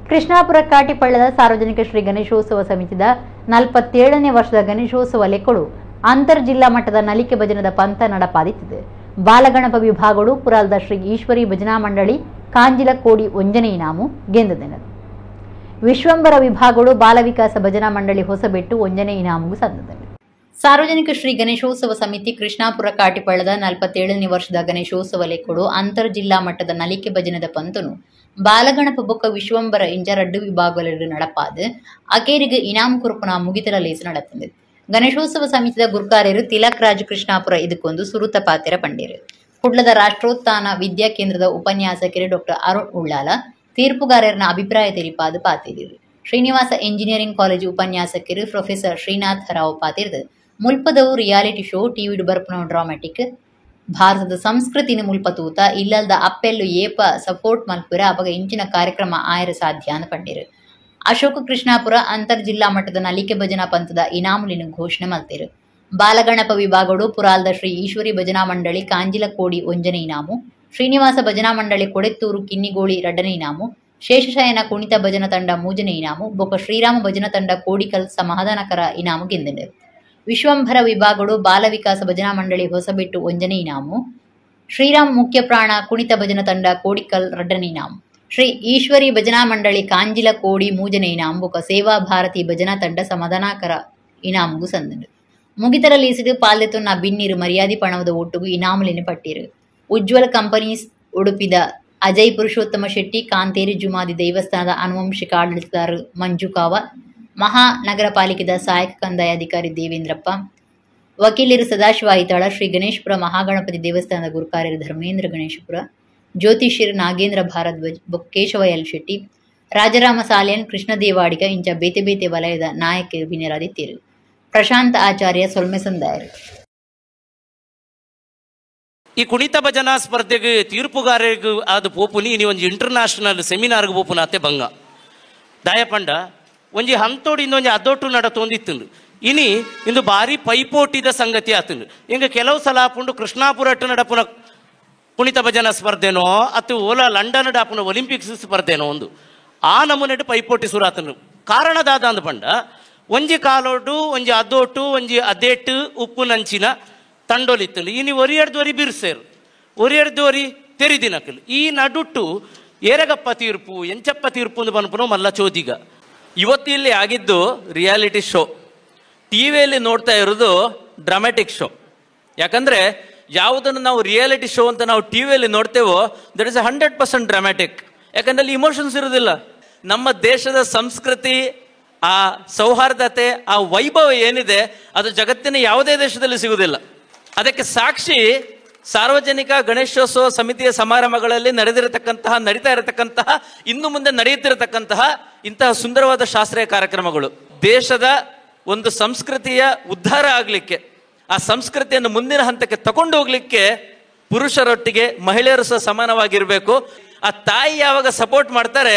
Krishnapura ಕಾಟಿಪಳ್ಳದ ಸಾರ್ವಜನಿಕ ಶ್ರೀ ಗಣೇಶೋತ್ಸವ ಸಮಿತಿದ 47ನೇ ವರ್ಷದ ಗಣೇಶೋತ್ಸವ ಲೆಕ್ಕಳು ಅಂತರ್ ಜಿಲ್ಲಾ ಮಟ್ಟದ ನಲಿಕೆ ಭಜನದ ಪಂಥ ನಡಪಾದಿತ್ತಿದೆ. ಬಾಲಗಣಪ ವಿಭಾಗಗಳು ಪುರಾಲ್ದ ಶ್ರೀ ಈಶ್ವರಿ ಭಜನಾ ಮಂಡಳಿ ಕಾಂಜಿಲಕೋಡಿ ಒಂಜನೇ ಇನಾಮು ಗೆಂದದೆನದು. ವಿಶ್ವಂಬರ ವಿಭಾಗಗಳು ಬಾಲವಿಕಾಸ ಭಜನಾ ಮಂಡಳಿ ಹೊಸಬೆಟ್ಟು ಒಂಜನೇ ಇನಾಮುಗೂ ಸಂದದನು. ಸಾರ್ವಜನಿಕ ಶ್ರೀ ಗಣೇಶೋತ್ಸವ ಸಮಿತಿ ಕೃಷ್ಣಾಪುರ ಕಾಟಿಪಳ್ಳದ 47ನೇ ವರ್ಷದ ಗಣೇಶೋತ್ಸವ ಲೆಕ್ಕಡು ಅಂತರ್ ಜಿಲ್ಲಾ ಮಟ್ಟದ ನಲಿಕೆ ಭಜನದ ಪಂತನು ಬಾಲಗಣಪ ಬೊಕ್ಕ ವಿಶ್ವಂಬರ ಇಂಜರಡ್ಡು ವಿಭಾಗಗಳು ನಡಪಾದು ಅಕೇರಿಗೆ ಇನಾಮು ಕುರುಪುನ ಮುಗಿತಲ ಲೇಸು ನಡತಂದು. ಗಣೇಶೋತ್ಸವ ಸಮಿತಿದ ಗುರ್ಕಾರ್ಯರು ತಿಲಕ್ ರಾಜ್ ಕೃಷ್ಣಾಪುರ ಇದಕ್ಕೊಂದು ಸುರುತ ಪಾತೆರ ಪಂಡೇರು. ಕುಡ್ಲದ ರಾಷ್ಟ್ರೋತ್ಥಾನ ವಿದ್ಯಾ ಕೇಂದ್ರದ ಉಪನ್ಯಾಸಕರು ಡಾಕ್ಟರ್ ಅರುಣ್ ಉಳ್ಳಾಲ ತೀರ್ಪುಗಾರರನ್ನ ಅಭಿಪ್ರಾಯ ತೆರಿಪಾದು ಪಾತಿರಿರು. ಶ್ರೀನಿವಾಸ ಇಂಜಿನಿಯರಿಂಗ್ ಕಾಲೇಜು ಉಪನ್ಯಾಸಕರು ಪ್ರೊಫೆಸರ್ ಶ್ರೀನಾಥ್ ರಾವ್ ಪಾತಿರ್ದು ಮುಲ್ಪದವು ರಿಯಾಲಿಟಿ ಶೋ ಟಿವಿಡು ಬರ್ಪುನ ಡ್ರಾಮ್ಯಾಟಿಕ್ ಭಾರತದ ಸಂಸ್ಕೃತಿನ ಮುಲ್ಪ ತೂತ ಇಲ್ಲಲ್ದ ಅಪ್ಪೆಲ್ಲು ಏಪ ಸಪೋರ್ಟ್ ಮಲ್ಪುರ ಅಪಗ ಇಂಚಿನ ಕಾರ್ಯಕ್ರಮ ಆಯರ ಸಾಧ್ಯ ಅಂತ ಪಂಡಿರು. ಅಶೋಕ ಕೃಷ್ಣಾಪುರ ಅಂತರ್ ಜಿಲ್ಲಾ ಮಟ್ಟದ ನಲಿಕೆ ಭಜನಾ ಪಂಥದ ಇನಾಮುಲಿನ ಘೋಷಣೆ ಮಲ್ತಿರು. ಬಾಲಗಣಪ ವಿಭಾಗಡು ಪುರಾಲ್ದ ಶ್ರೀ ಈಶ್ವರಿ ಭಜನಾ ಮಂಡಳಿ ಕಾಂಜಿಲಕೋಡಿ ಒಂಜನೇ ಇನಾಮು, ಶ್ರೀನಿವಾಸ ಭಜನಾ ಮಂಡಳಿ ಕೊಡೆತ್ತೂರು ಕಿನ್ನಿಗೋಳಿ 2ನೇ ಇನಾಮು, ಶೇಷಶಯನ ಕುಣಿತ ಭಜನಾ ತಂಡ 3ನೇ ಇನಾಮು ಬೊಕ ಶ್ರೀರಾಮ ಭಜನಾ ತಂಡ ಕೋಡಿಕಲ್ ಸಮಾಧಾನಕರ ಇನಾಮು ಗೆಂದರು. ವಿಶ್ವಂಭರ ವಿಭಾಗಡು ಬಾಲವಿಕಾಸ ಭಜನಾ ಮಂಡಳಿ ಹೊಸಬೆಟ್ಟು 1ನೇ ಇನಾಮು, ಶ್ರೀರಾಮ್ ಮುಖ್ಯ ಪ್ರಾಣ ಕುಣಿತ ಭಜನಾ ತಂಡ ಕೋಡಿಕಲ್ 2ನೇ ಇನಾಮು, ಶ್ರೀ ಈಶ್ವರಿ ಭಜನಾ ಮಂಡಳಿ ಕಾಂಜಿಲಕೋಡಿ 3ನೇ ಇನಾಮು ಬೊಕ ಸೇವಾ ಭಾರತಿ ಭಜನಾ ತಂಡ ಸಮಾಧಾನಕರ ಇನಾಮುಗೂ ಸಂದರು. ಮುಗಿತರ ಲೀಸಿಡು ಪಾಲ್ದೆತೊನ್ನ ಬಿನ್ನಿರು ಮರ್ಯಾದೆ ಪಣವದ ಒಟ್ಟುಗು ಇನಾಮುಲಿನ ಪಟ್ಟಿರು. ಉಜ್ವಲ ಕಂಪನೀಸ್ ಉಡುಪಿದ ಅಜಯ್ ಪುರುಷೋತ್ತಮ ಶೆಟ್ಟಿ, ಕಾಂತೇರಿ ಜುಮಾದಿ ದೇವಸ್ಥಾನದ ಆನುವಂಶಿಕ ಆಡಳಿತದಾರರು ಮಂಜು ಕಾವ, ಮಹಾನಗರ ಪಾಲಿಕೆದ ಸಹಾಯಕ ಕಂದಾಯ ಅಧಿಕಾರಿ ದೇವೇಂದ್ರಪ್ಪ, ವಕೀಲರು ಸದಾಶಿವ ಐತಾಳ, ಶ್ರೀ ಗಣೇಶಪುರ ಮಹಾಗಣಪತಿ ದೇವಸ್ಥಾನದ ಗುರುಕಾರ್ಯರು ಧರ್ಮೇಂದ್ರ ಗಣೇಶಪುರ, ಜ್ಯೋತಿಷ್ಯರು ನಾಗೇಂದ್ರ ಭಾರದ್ವಾಜ್, ಕೇಶವ ಎಲ್ ಶೆಟ್ಟಿ, ರಾಜರಾಮ ಸಾಲಿಯನ್, ಕೃಷ್ಣದೇವಾಡಿಗ ಇಂಚ ಬೇತೆ ಬೇತೆ ವಲಯದ ನಾಯಕರು ಬಿನರಾದಿತ್ಯರು. ಪ್ರಶಾಂತ ಆಚಾರ್ಯ ಸೊಲ್ಮೆ ಸಂದಾಯರು. ಈ ಕುಣಿತ ಭಜನಾ ಸ್ಪರ್ಧೆಗೆ ತೀರ್ಪುಗಾರರಿಗೆ ಆದ ಪೋಪುನಿ ಇನಿ ಒಂಜಿ ಇಂಟರ್ನ್ಯಾಷನಲ್ ಸೆಮಿನಾರ್ಗೆ ಪೋಪುನಾತೆ ಬಂಗ ದಾಯಪಂಡ ಒಂಜಿ ಹಂತೋಡಿ ಇನ್ನೊಂಜಿ ಅದೊಟ್ಟು ನಡತೊಂದಿತ್ತು ಇನಿ ಇಂದು ಭಾರಿ ಪೈಪೋಟಿದ ಸಂಗತಿ ಆತಂದು. ಹಿಂಗೆ ಕೆಲವು ಸಲ ಆಪುಂಡು ಕೃಷ್ಣಾಪುರ ನಡಪುನ ಕುಣಿತ ಭಜನಾ ಸ್ಪರ್ಧೆನೋ ಅತ್ತು ಓಲಾ ಲಂಡನ್ ಡಾಪುನ ಒಲಿಂಪಿಕ್ಸ್ ಸ್ಪರ್ಧೆನೋ ಒಂದು ಆ ನಮೂನೆಡು ಪೈಪೋಟಿ ಸುರಾತನು. ಕಾರಣದಾದ ಅಂದ ಪಂಡ ಒಂಜಿ ಕಾಲೋಡು ಒಂಜಿ ಅದೋಟು ಒಂಜಿ ಅದೇಟು ಉಪ್ಪು ನಂಚಿನ ತಂಡೋಲಿತ್ತು. ಇನಿ ಒರಿಯರ್ದೊರಿ ಬಿರ್ಸೇರು ಒರಿಯರ್ದೊರಿ ತೆರಿದಿನಕಲು ಈ ನಡುಟ್ಟು ಏರಗಪ್ಪ ತೀರ್ಪು ಎಂಚಪ್ಪ ತೀರ್ಪು ಅಂದು ಬನ್ಪುನೋ ಮಲ್ಲ ಚೋದಿಗ. ಇವತ್ತು ಇಲ್ಲಿ ಆಗಿದ್ದು reality show, T ವಿಯಲ್ಲಿ ನೋಡ್ತಾ ಇರೋದು ಡ್ರಾಮ್ಯಾಟಿಕ್ ಶೋ. ಯಾಕಂದರೆ ಯಾವುದನ್ನು ನಾವು ರಿಯಾಲಿಟಿ ಶೋ ಅಂತ ನಾವು ಟಿ ವಿಯಲ್ಲಿ ನೋಡ್ತೇವೋ that is 100% dramatic. ಯಾಕಂದ್ರೆ ಅಲ್ಲಿ ಇಮೋಷನ್ಸ್ ಇರೋದಿಲ್ಲ. ನಮ್ಮ ದೇಶದ ಸಂಸ್ಕೃತಿ, ಆ ಸೌಹಾರ್ದತೆ, ಆ ವೈಭವ ಏನಿದೆ ಅದು ಜಗತ್ತಿನ ಯಾವುದೇ ದೇಶದಲ್ಲಿ ಸಿಗುವುದಿಲ್ಲ. ಅದಕ್ಕೆ ಸಾಕ್ಷಿ ಸಾರ್ವಜನಿಕ ಗಣೇಶೋತ್ಸವ ಸಮಿತಿಯ ಸಮಾರಂಭಗಳಲ್ಲಿ ನಡೆದಿರತಕ್ಕಂತಹ, ನಡೀತಾ ಇರತಕ್ಕಂತಹ, ಇನ್ನು ಮುಂದೆ ನಡೆಯುತ್ತಿರತಕ್ಕಂತಹ ಇಂತಹ ಸುಂದರವಾದ ಶಾಸ್ತ್ರೀಯ ಕಾರ್ಯಕ್ರಮಗಳು ದೇಶದ ಒಂದು ಸಂಸ್ಕೃತಿಯ ಉದ್ಧಾರ ಆಗಲಿಕ್ಕೆ, ಆ ಸಂಸ್ಕೃತಿಯನ್ನು ಮುಂದಿನ ಹಂತಕ್ಕೆ ತಗೊಂಡು ಹೋಗ್ಲಿಕ್ಕೆ ಪುರುಷರೊಟ್ಟಿಗೆ ಮಹಿಳೆಯರು ಸಹ ಸಮಾನವಾಗಿರಬೇಕು. ಆ ತಾಯಿ ಯಾವಾಗ ಸಪೋರ್ಟ್ ಮಾಡ್ತಾರೆ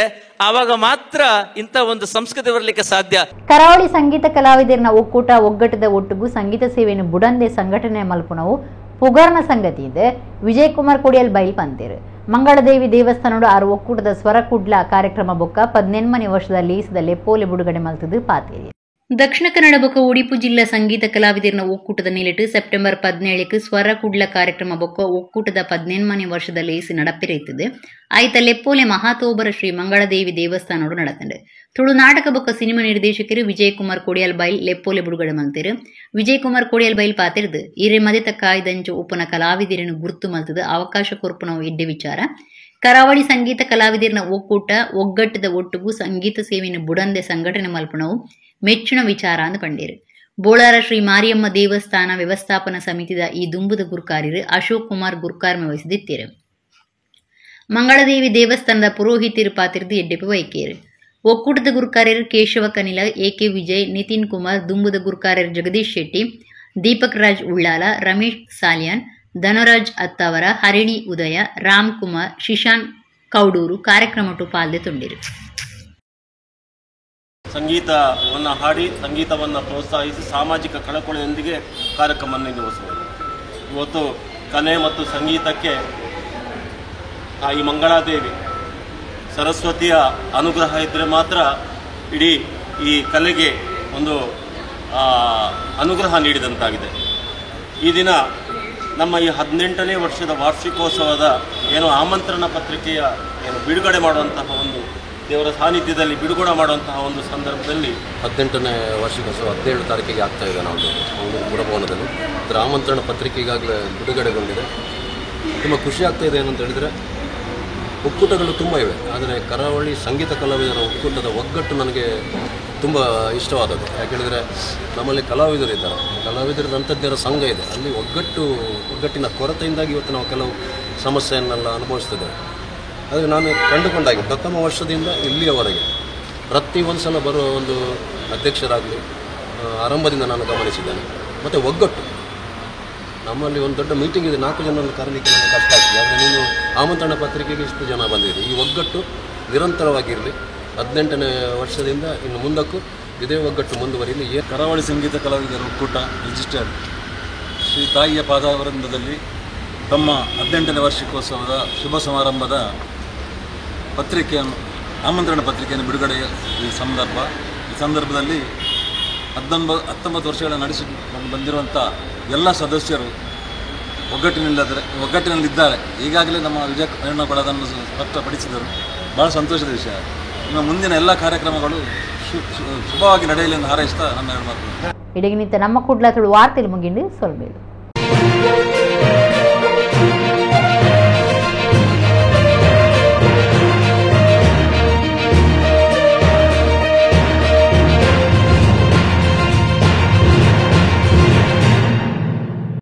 ಆವಾಗ ಮಾತ್ರ ಇಂಥ ಒಂದು ಸಂಸ್ಕೃತಿ ಬರಲಿಕ್ಕೆ ಸಾಧ್ಯ. ಕರಾವಳಿ ಸಂಗೀತ ಕಲಾವಿದರನ್ನ ಒಕ್ಕೂಟ ಒಗ್ಗಟ್ಟದ ಒಟ್ಟಿಗೂ ಸಂಗೀತ ಸೇವೆಯನ್ನು ಬುಡಂದೆ ಸಂಘಟನೆ ಮಲ್ಪುನವು ಪುಗರ್ನ ಸಂಗತಿ ಇದೆ. ವಿಜಯ್ ಕುಮಾರ್ ಕೊಡಿಯಲ್ ಬೈಲ್ ಪಂತೇರು ಮಂಗಳದೇವಿ ದೇವಸ್ಥಾನದ ಆರು ಒಕ್ಕೂಟದ ಸ್ವರ ಕುಡ್ಲ ಕಾರ್ಯಕ್ರಮ ಬೊಕ್ಕ 18ನೇ ವರ್ಷದ ಲೇಸದಲ್ಲೇ ಪೋಲೆ ಬಿಡುಗಡೆ ಮಲ್ತದು ಪಾತೇರಿ. ದಕ್ಷಿಣ ಕನ್ನಡ ಬೊಕ್ಕ ಉಡುಪಿ ಜಿಲ್ಲಾ ಸಂಗೀತ ಕಲಾವಿದರನ ಒಕ್ಕೂಟದ ನಿಲೆಟು ಸೆಪ್ಟೆಂಬರ್ 17ಕ್ಕೆ ಸ್ವರ ಕುಡ್ಲ ಕಾರ್ಯಕ್ರಮ ಬೊಕ್ಕ ಒಕ್ಕೂಟದ 18ನೇ ವರ್ಷದ ಲೇಸು ನಡಪಿರೈತದೆ. ಆಯ್ತ ಲೆಪ್ಪೋಲೆ ಮಹಾತೋಬರ ಶ್ರೀ ಮಂಗಳದೇವಿ ದೇವಸ್ಥಾನೋಡು ನಡತಂಡು. ತುಳು ನಾಟಕ ಬೊಕ್ಕ ಸಿನಿಮಾ ನಿರ್ದೇಶಕರು ವಿಜಯ್ ಕುಮಾರ್ ಕೊಡಿಯಲ್ ಬೈಲ್ ಲೆಪ್ಪೋಲೆ ಬಿಡುಗಡೆ ಮಲ್ತೇರು. ವಿಜಯ್ ಕುಮಾರ್ ಕೊಡಿಯಲ್ ಬೈಲ್ ಪಾತಿರ್ದು ಇರೆ ಮದೆತ ಕಾಯ್ದಂಚು ಉಪನ ಕಲಾವಿದರನ್ನು ಗುರ್ತು ಮಲ್ತದು ಅವಕಾಶ ಕೊರ್ಪುನವು ಎಡ್ಡೆ ವಿಚಾರ. ಕರಾವಳಿ ಸಂಗೀತ ಕಲಾವಿದರನ ಒಕ್ಕೂಟ ಒಗ್ಗಟ್ಟದ ಒಟ್ಟುಗೂ ಸಂಗೀತ ಸೇವೆಯನ್ನು ಬುಡಂದೆ ಸಂಘಟನೆ ಮಲ್ಪುನವು ಮೆಚ್ಚುನ ವಿಚಾರ ಅಂದು ಪಂಡೇರು. ಬೋಳಾರ ಶ್ರೀ ಮಾರಿಯಮ್ಮ ದೇವಸ್ಥಾನ ವ್ಯವಸ್ಥಾಪನಾ ಸಮಿತಿದ ಈ ದುಂಬುದ ಗುರ್ಕಾರ್ಯರು ಅಶೋಕ್ ಕುಮಾರ್ ಗುರ್ಕಾರ್ಮೆ ವಹಿಸಿದಿತ್ತೇರು. ಮಂಗಳದೇವಿ ದೇವಸ್ಥಾನದ ಪುರೋಹಿತರು ಪಾತಿರ್ದು ಎಡ್ಡೆಪು ವೈಕೇರು. ಒಕ್ಕೂಟದ ಗುರುಕಾರ್ಯರು ಕೇಶವ ಕನಿಲ, ಎ ಕೆ ವಿಜಯ್, ನಿತಿನ್ ಕುಮಾರ್, ದುಂಬುದ ಗುರುಕಾರ್ಯರು ಜಗದೀಶ್ ಶೆಟ್ಟಿ, ದೀಪಕ್ ರಾಜ್ ಉಳ್ಳಾಲ, ರಮೇಶ್ ಸಾಲಿಯಾನ್, ಧನರಾಜ್ ಅತ್ತಾವರ, ಹರಿಣಿ ಉದಯ, ರಾಮ್ ಕುಮಾರ್, ಶಿಶಾನ್ ಕೌಡೂರು ಕಾರ್ಯಕ್ರಮಟು ಪಾಲ್ದೆ ತುಂಡಿರು. ಸಂಗೀತವನ್ನು ಹಾಡಿ ಸಂಗೀತವನ್ನು ಪ್ರೋತ್ಸಾಹಿಸಿ ಸಾಮಾಜಿಕ ಕಳಕಳಿಯೊಂದಿಗೆ ಕಾರ್ಯಕ್ರಮವನ್ನು ನಿರ್ವಹಿಸುವುದು. ಇವತ್ತು ಕಲೆ ಮತ್ತು ಸಂಗೀತಕ್ಕೆ ತಾಯಿ ಮಂಗಳಾದೇವಿ ಸರಸ್ವತಿಯ ಅನುಗ್ರಹ ಇದ್ದರೆ ಮಾತ್ರ ಇಡೀ ಈ ಕಲೆಗೆ ಒಂದು ಅನುಗ್ರಹ ನೀಡಿದಂತಾಗಿದೆ. ಈ ದಿನ ನಮ್ಮ ಈ 18ನೇ ವರ್ಷದ ವಾರ್ಷಿಕೋತ್ಸವದ ಏನು ಆಮಂತ್ರಣ ಪತ್ರಿಕೆಯ ಏನು ಬಿಡುಗಡೆ ಮಾಡುವಂತಹ ಒಂದು ದೇವರ ಸಾನ್ನಿಧ್ಯದಲ್ಲಿ ಬಿಡುಗಡೆ ಮಾಡುವಂತಹ ಒಂದು ಸಂದರ್ಭದಲ್ಲಿ 18ನೇ ವಾರ್ಷಿಕೋತ್ಸವ 17 ತಾರೀಕಿಗೆ ಆಗ್ತಾ ಇದೆ ನಾವು ಮಂಗಳೂರು ಪುರಭವನದಲ್ಲಿ. ಅದರ ಆಮಂತ್ರಣ ಪತ್ರಿಕೆ ಈಗಾಗಲೇ ಬಿಡುಗಡೆಗೊಂಡಿದೆ. ತುಂಬ ಖುಷಿ ಆಗ್ತಾ ಇದೆ. ಏನಂತ ಹೇಳಿದರೆ ಒಕ್ಕೂಟಗಳು ತುಂಬ ಇವೆ, ಆದರೆ ಕರಾವಳಿ ಸಂಗೀತ ಕಲಾವಿದರ ಒಕ್ಕೂಟದ ಒಗ್ಗಟ್ಟು ನನಗೆ ತುಂಬ ಇಷ್ಟವಾದದ್ದು. ಯಾಕೆಳಿದರೆ ನಮ್ಮಲ್ಲಿ ಕಲಾವಿದರಿದ್ದಾರೆ, ಕಲಾವಿದರ ತಂತ್ರಜ್ಞರ ಸಂಘ ಇದೆ. ಅಲ್ಲಿ ಒಗ್ಗಟ್ಟಿನ ಕೊರತೆಯಿಂದಾಗಿ ಇವತ್ತು ನಾವು ಕೆಲವು ಸಮಸ್ಯೆಯನ್ನೆಲ್ಲ ಅನುಭವಿಸ್ತಿದ್ದೇವೆ. ಆದರೆ ನಾನು ಕಂಡುಕೊಂಡಾಗೆ ಪ್ರಥಮ ವರ್ಷದಿಂದ ಇಲ್ಲಿಯವರೆಗೆ ಪ್ರತಿ ಒಂದು ಸಲ ಬರುವ ಒಂದು ಅಧ್ಯಕ್ಷರಾಗಲಿ ಆರಂಭದಿಂದ ನಾನು ಗಮನಿಸಿದ್ದೇನೆ. ಮತ್ತು ಒಗ್ಗಟ್ಟು ನಮ್ಮಲ್ಲಿ ಒಂದು ದೊಡ್ಡ ಮೀಟಿಂಗ್ ಇದೆ, 4 ಜನರನ್ನು ಕರೀಲಿಕ್ಕೆ ನಮಗೆ ಕಷ್ಟ ಆಗ್ತದೆ. ಆದರೆ ನೀನು ಆಮಂತ್ರಣ ಪತ್ರಿಕೆಗೆ ಇಷ್ಟು ಜನ ಬಂದಿದೆ. ಈ ಒಗ್ಗಟ್ಟು ನಿರಂತರವಾಗಿರಲಿ. 18ನೇ ವರ್ಷದಿಂದ ಇನ್ನು ಮುಂದಕ್ಕೂ ಇದೇ ಒಗ್ಗಟ್ಟು ಮುಂದುವರಿಯಲಿ. ಕರಾವಳಿ ಸಂಗೀತ ಕಲಾವಿದರ ಒಕ್ಕೂಟ ರಿಜಿಸ್ಟರ್ಡ್ ಶ್ರೀ ತಾಯಿಯ ಪಾದಾವೃಂದದಲ್ಲಿ ತಮ್ಮ 18ನೇ ವಾರ್ಷಿಕೋತ್ಸವದ ಶುಭ ಸಮಾರಂಭದ ಪತ್ರಿಕೆಯನ್ನು ಆಮಂತ್ರಣ ಪತ್ರಿಕೆಯನ್ನು ಬಿಡುಗಡೆಯ ಈ ಸಂದರ್ಭ. ಈ ಸಂದರ್ಭದಲ್ಲಿ 19 ವರ್ಷಗಳ ನಡೆಸಿಕೊಂಡು ಬಂದಿರುವಂಥ ಎಲ್ಲ ಸದಸ್ಯರು ಒಗ್ಗಟ್ಟಿನಲ್ಲಿದ್ದಾರೆ. ಈಗಾಗಲೇ ನಮ್ಮ ವಿಜಯ ಅದನ್ನು ಸ್ಪಷ್ಟಪಡಿಸಿದರು. ಭಾಳ ಸಂತೋಷದ ವಿಷಯ. ನಿಮ್ಮ ಮುಂದಿನ ಎಲ್ಲ ಕಾರ್ಯಕ್ರಮಗಳು ಶುಭವಾಗಿ ನಡೆಯಲಿ ಎಂದು ಹಾರೈಸ್ತಾ ನನ್ನ ಎರಡು ಮಾತು. ಇಡಗಿನಿಂತ ನಮ್ಮ ಕುಡ್ಲ ತುಳು ವಾರ್ತೆಯಲ್ಲಿ ಮುಗಿಂಡು ಸೊಲ್ಬೇಲು.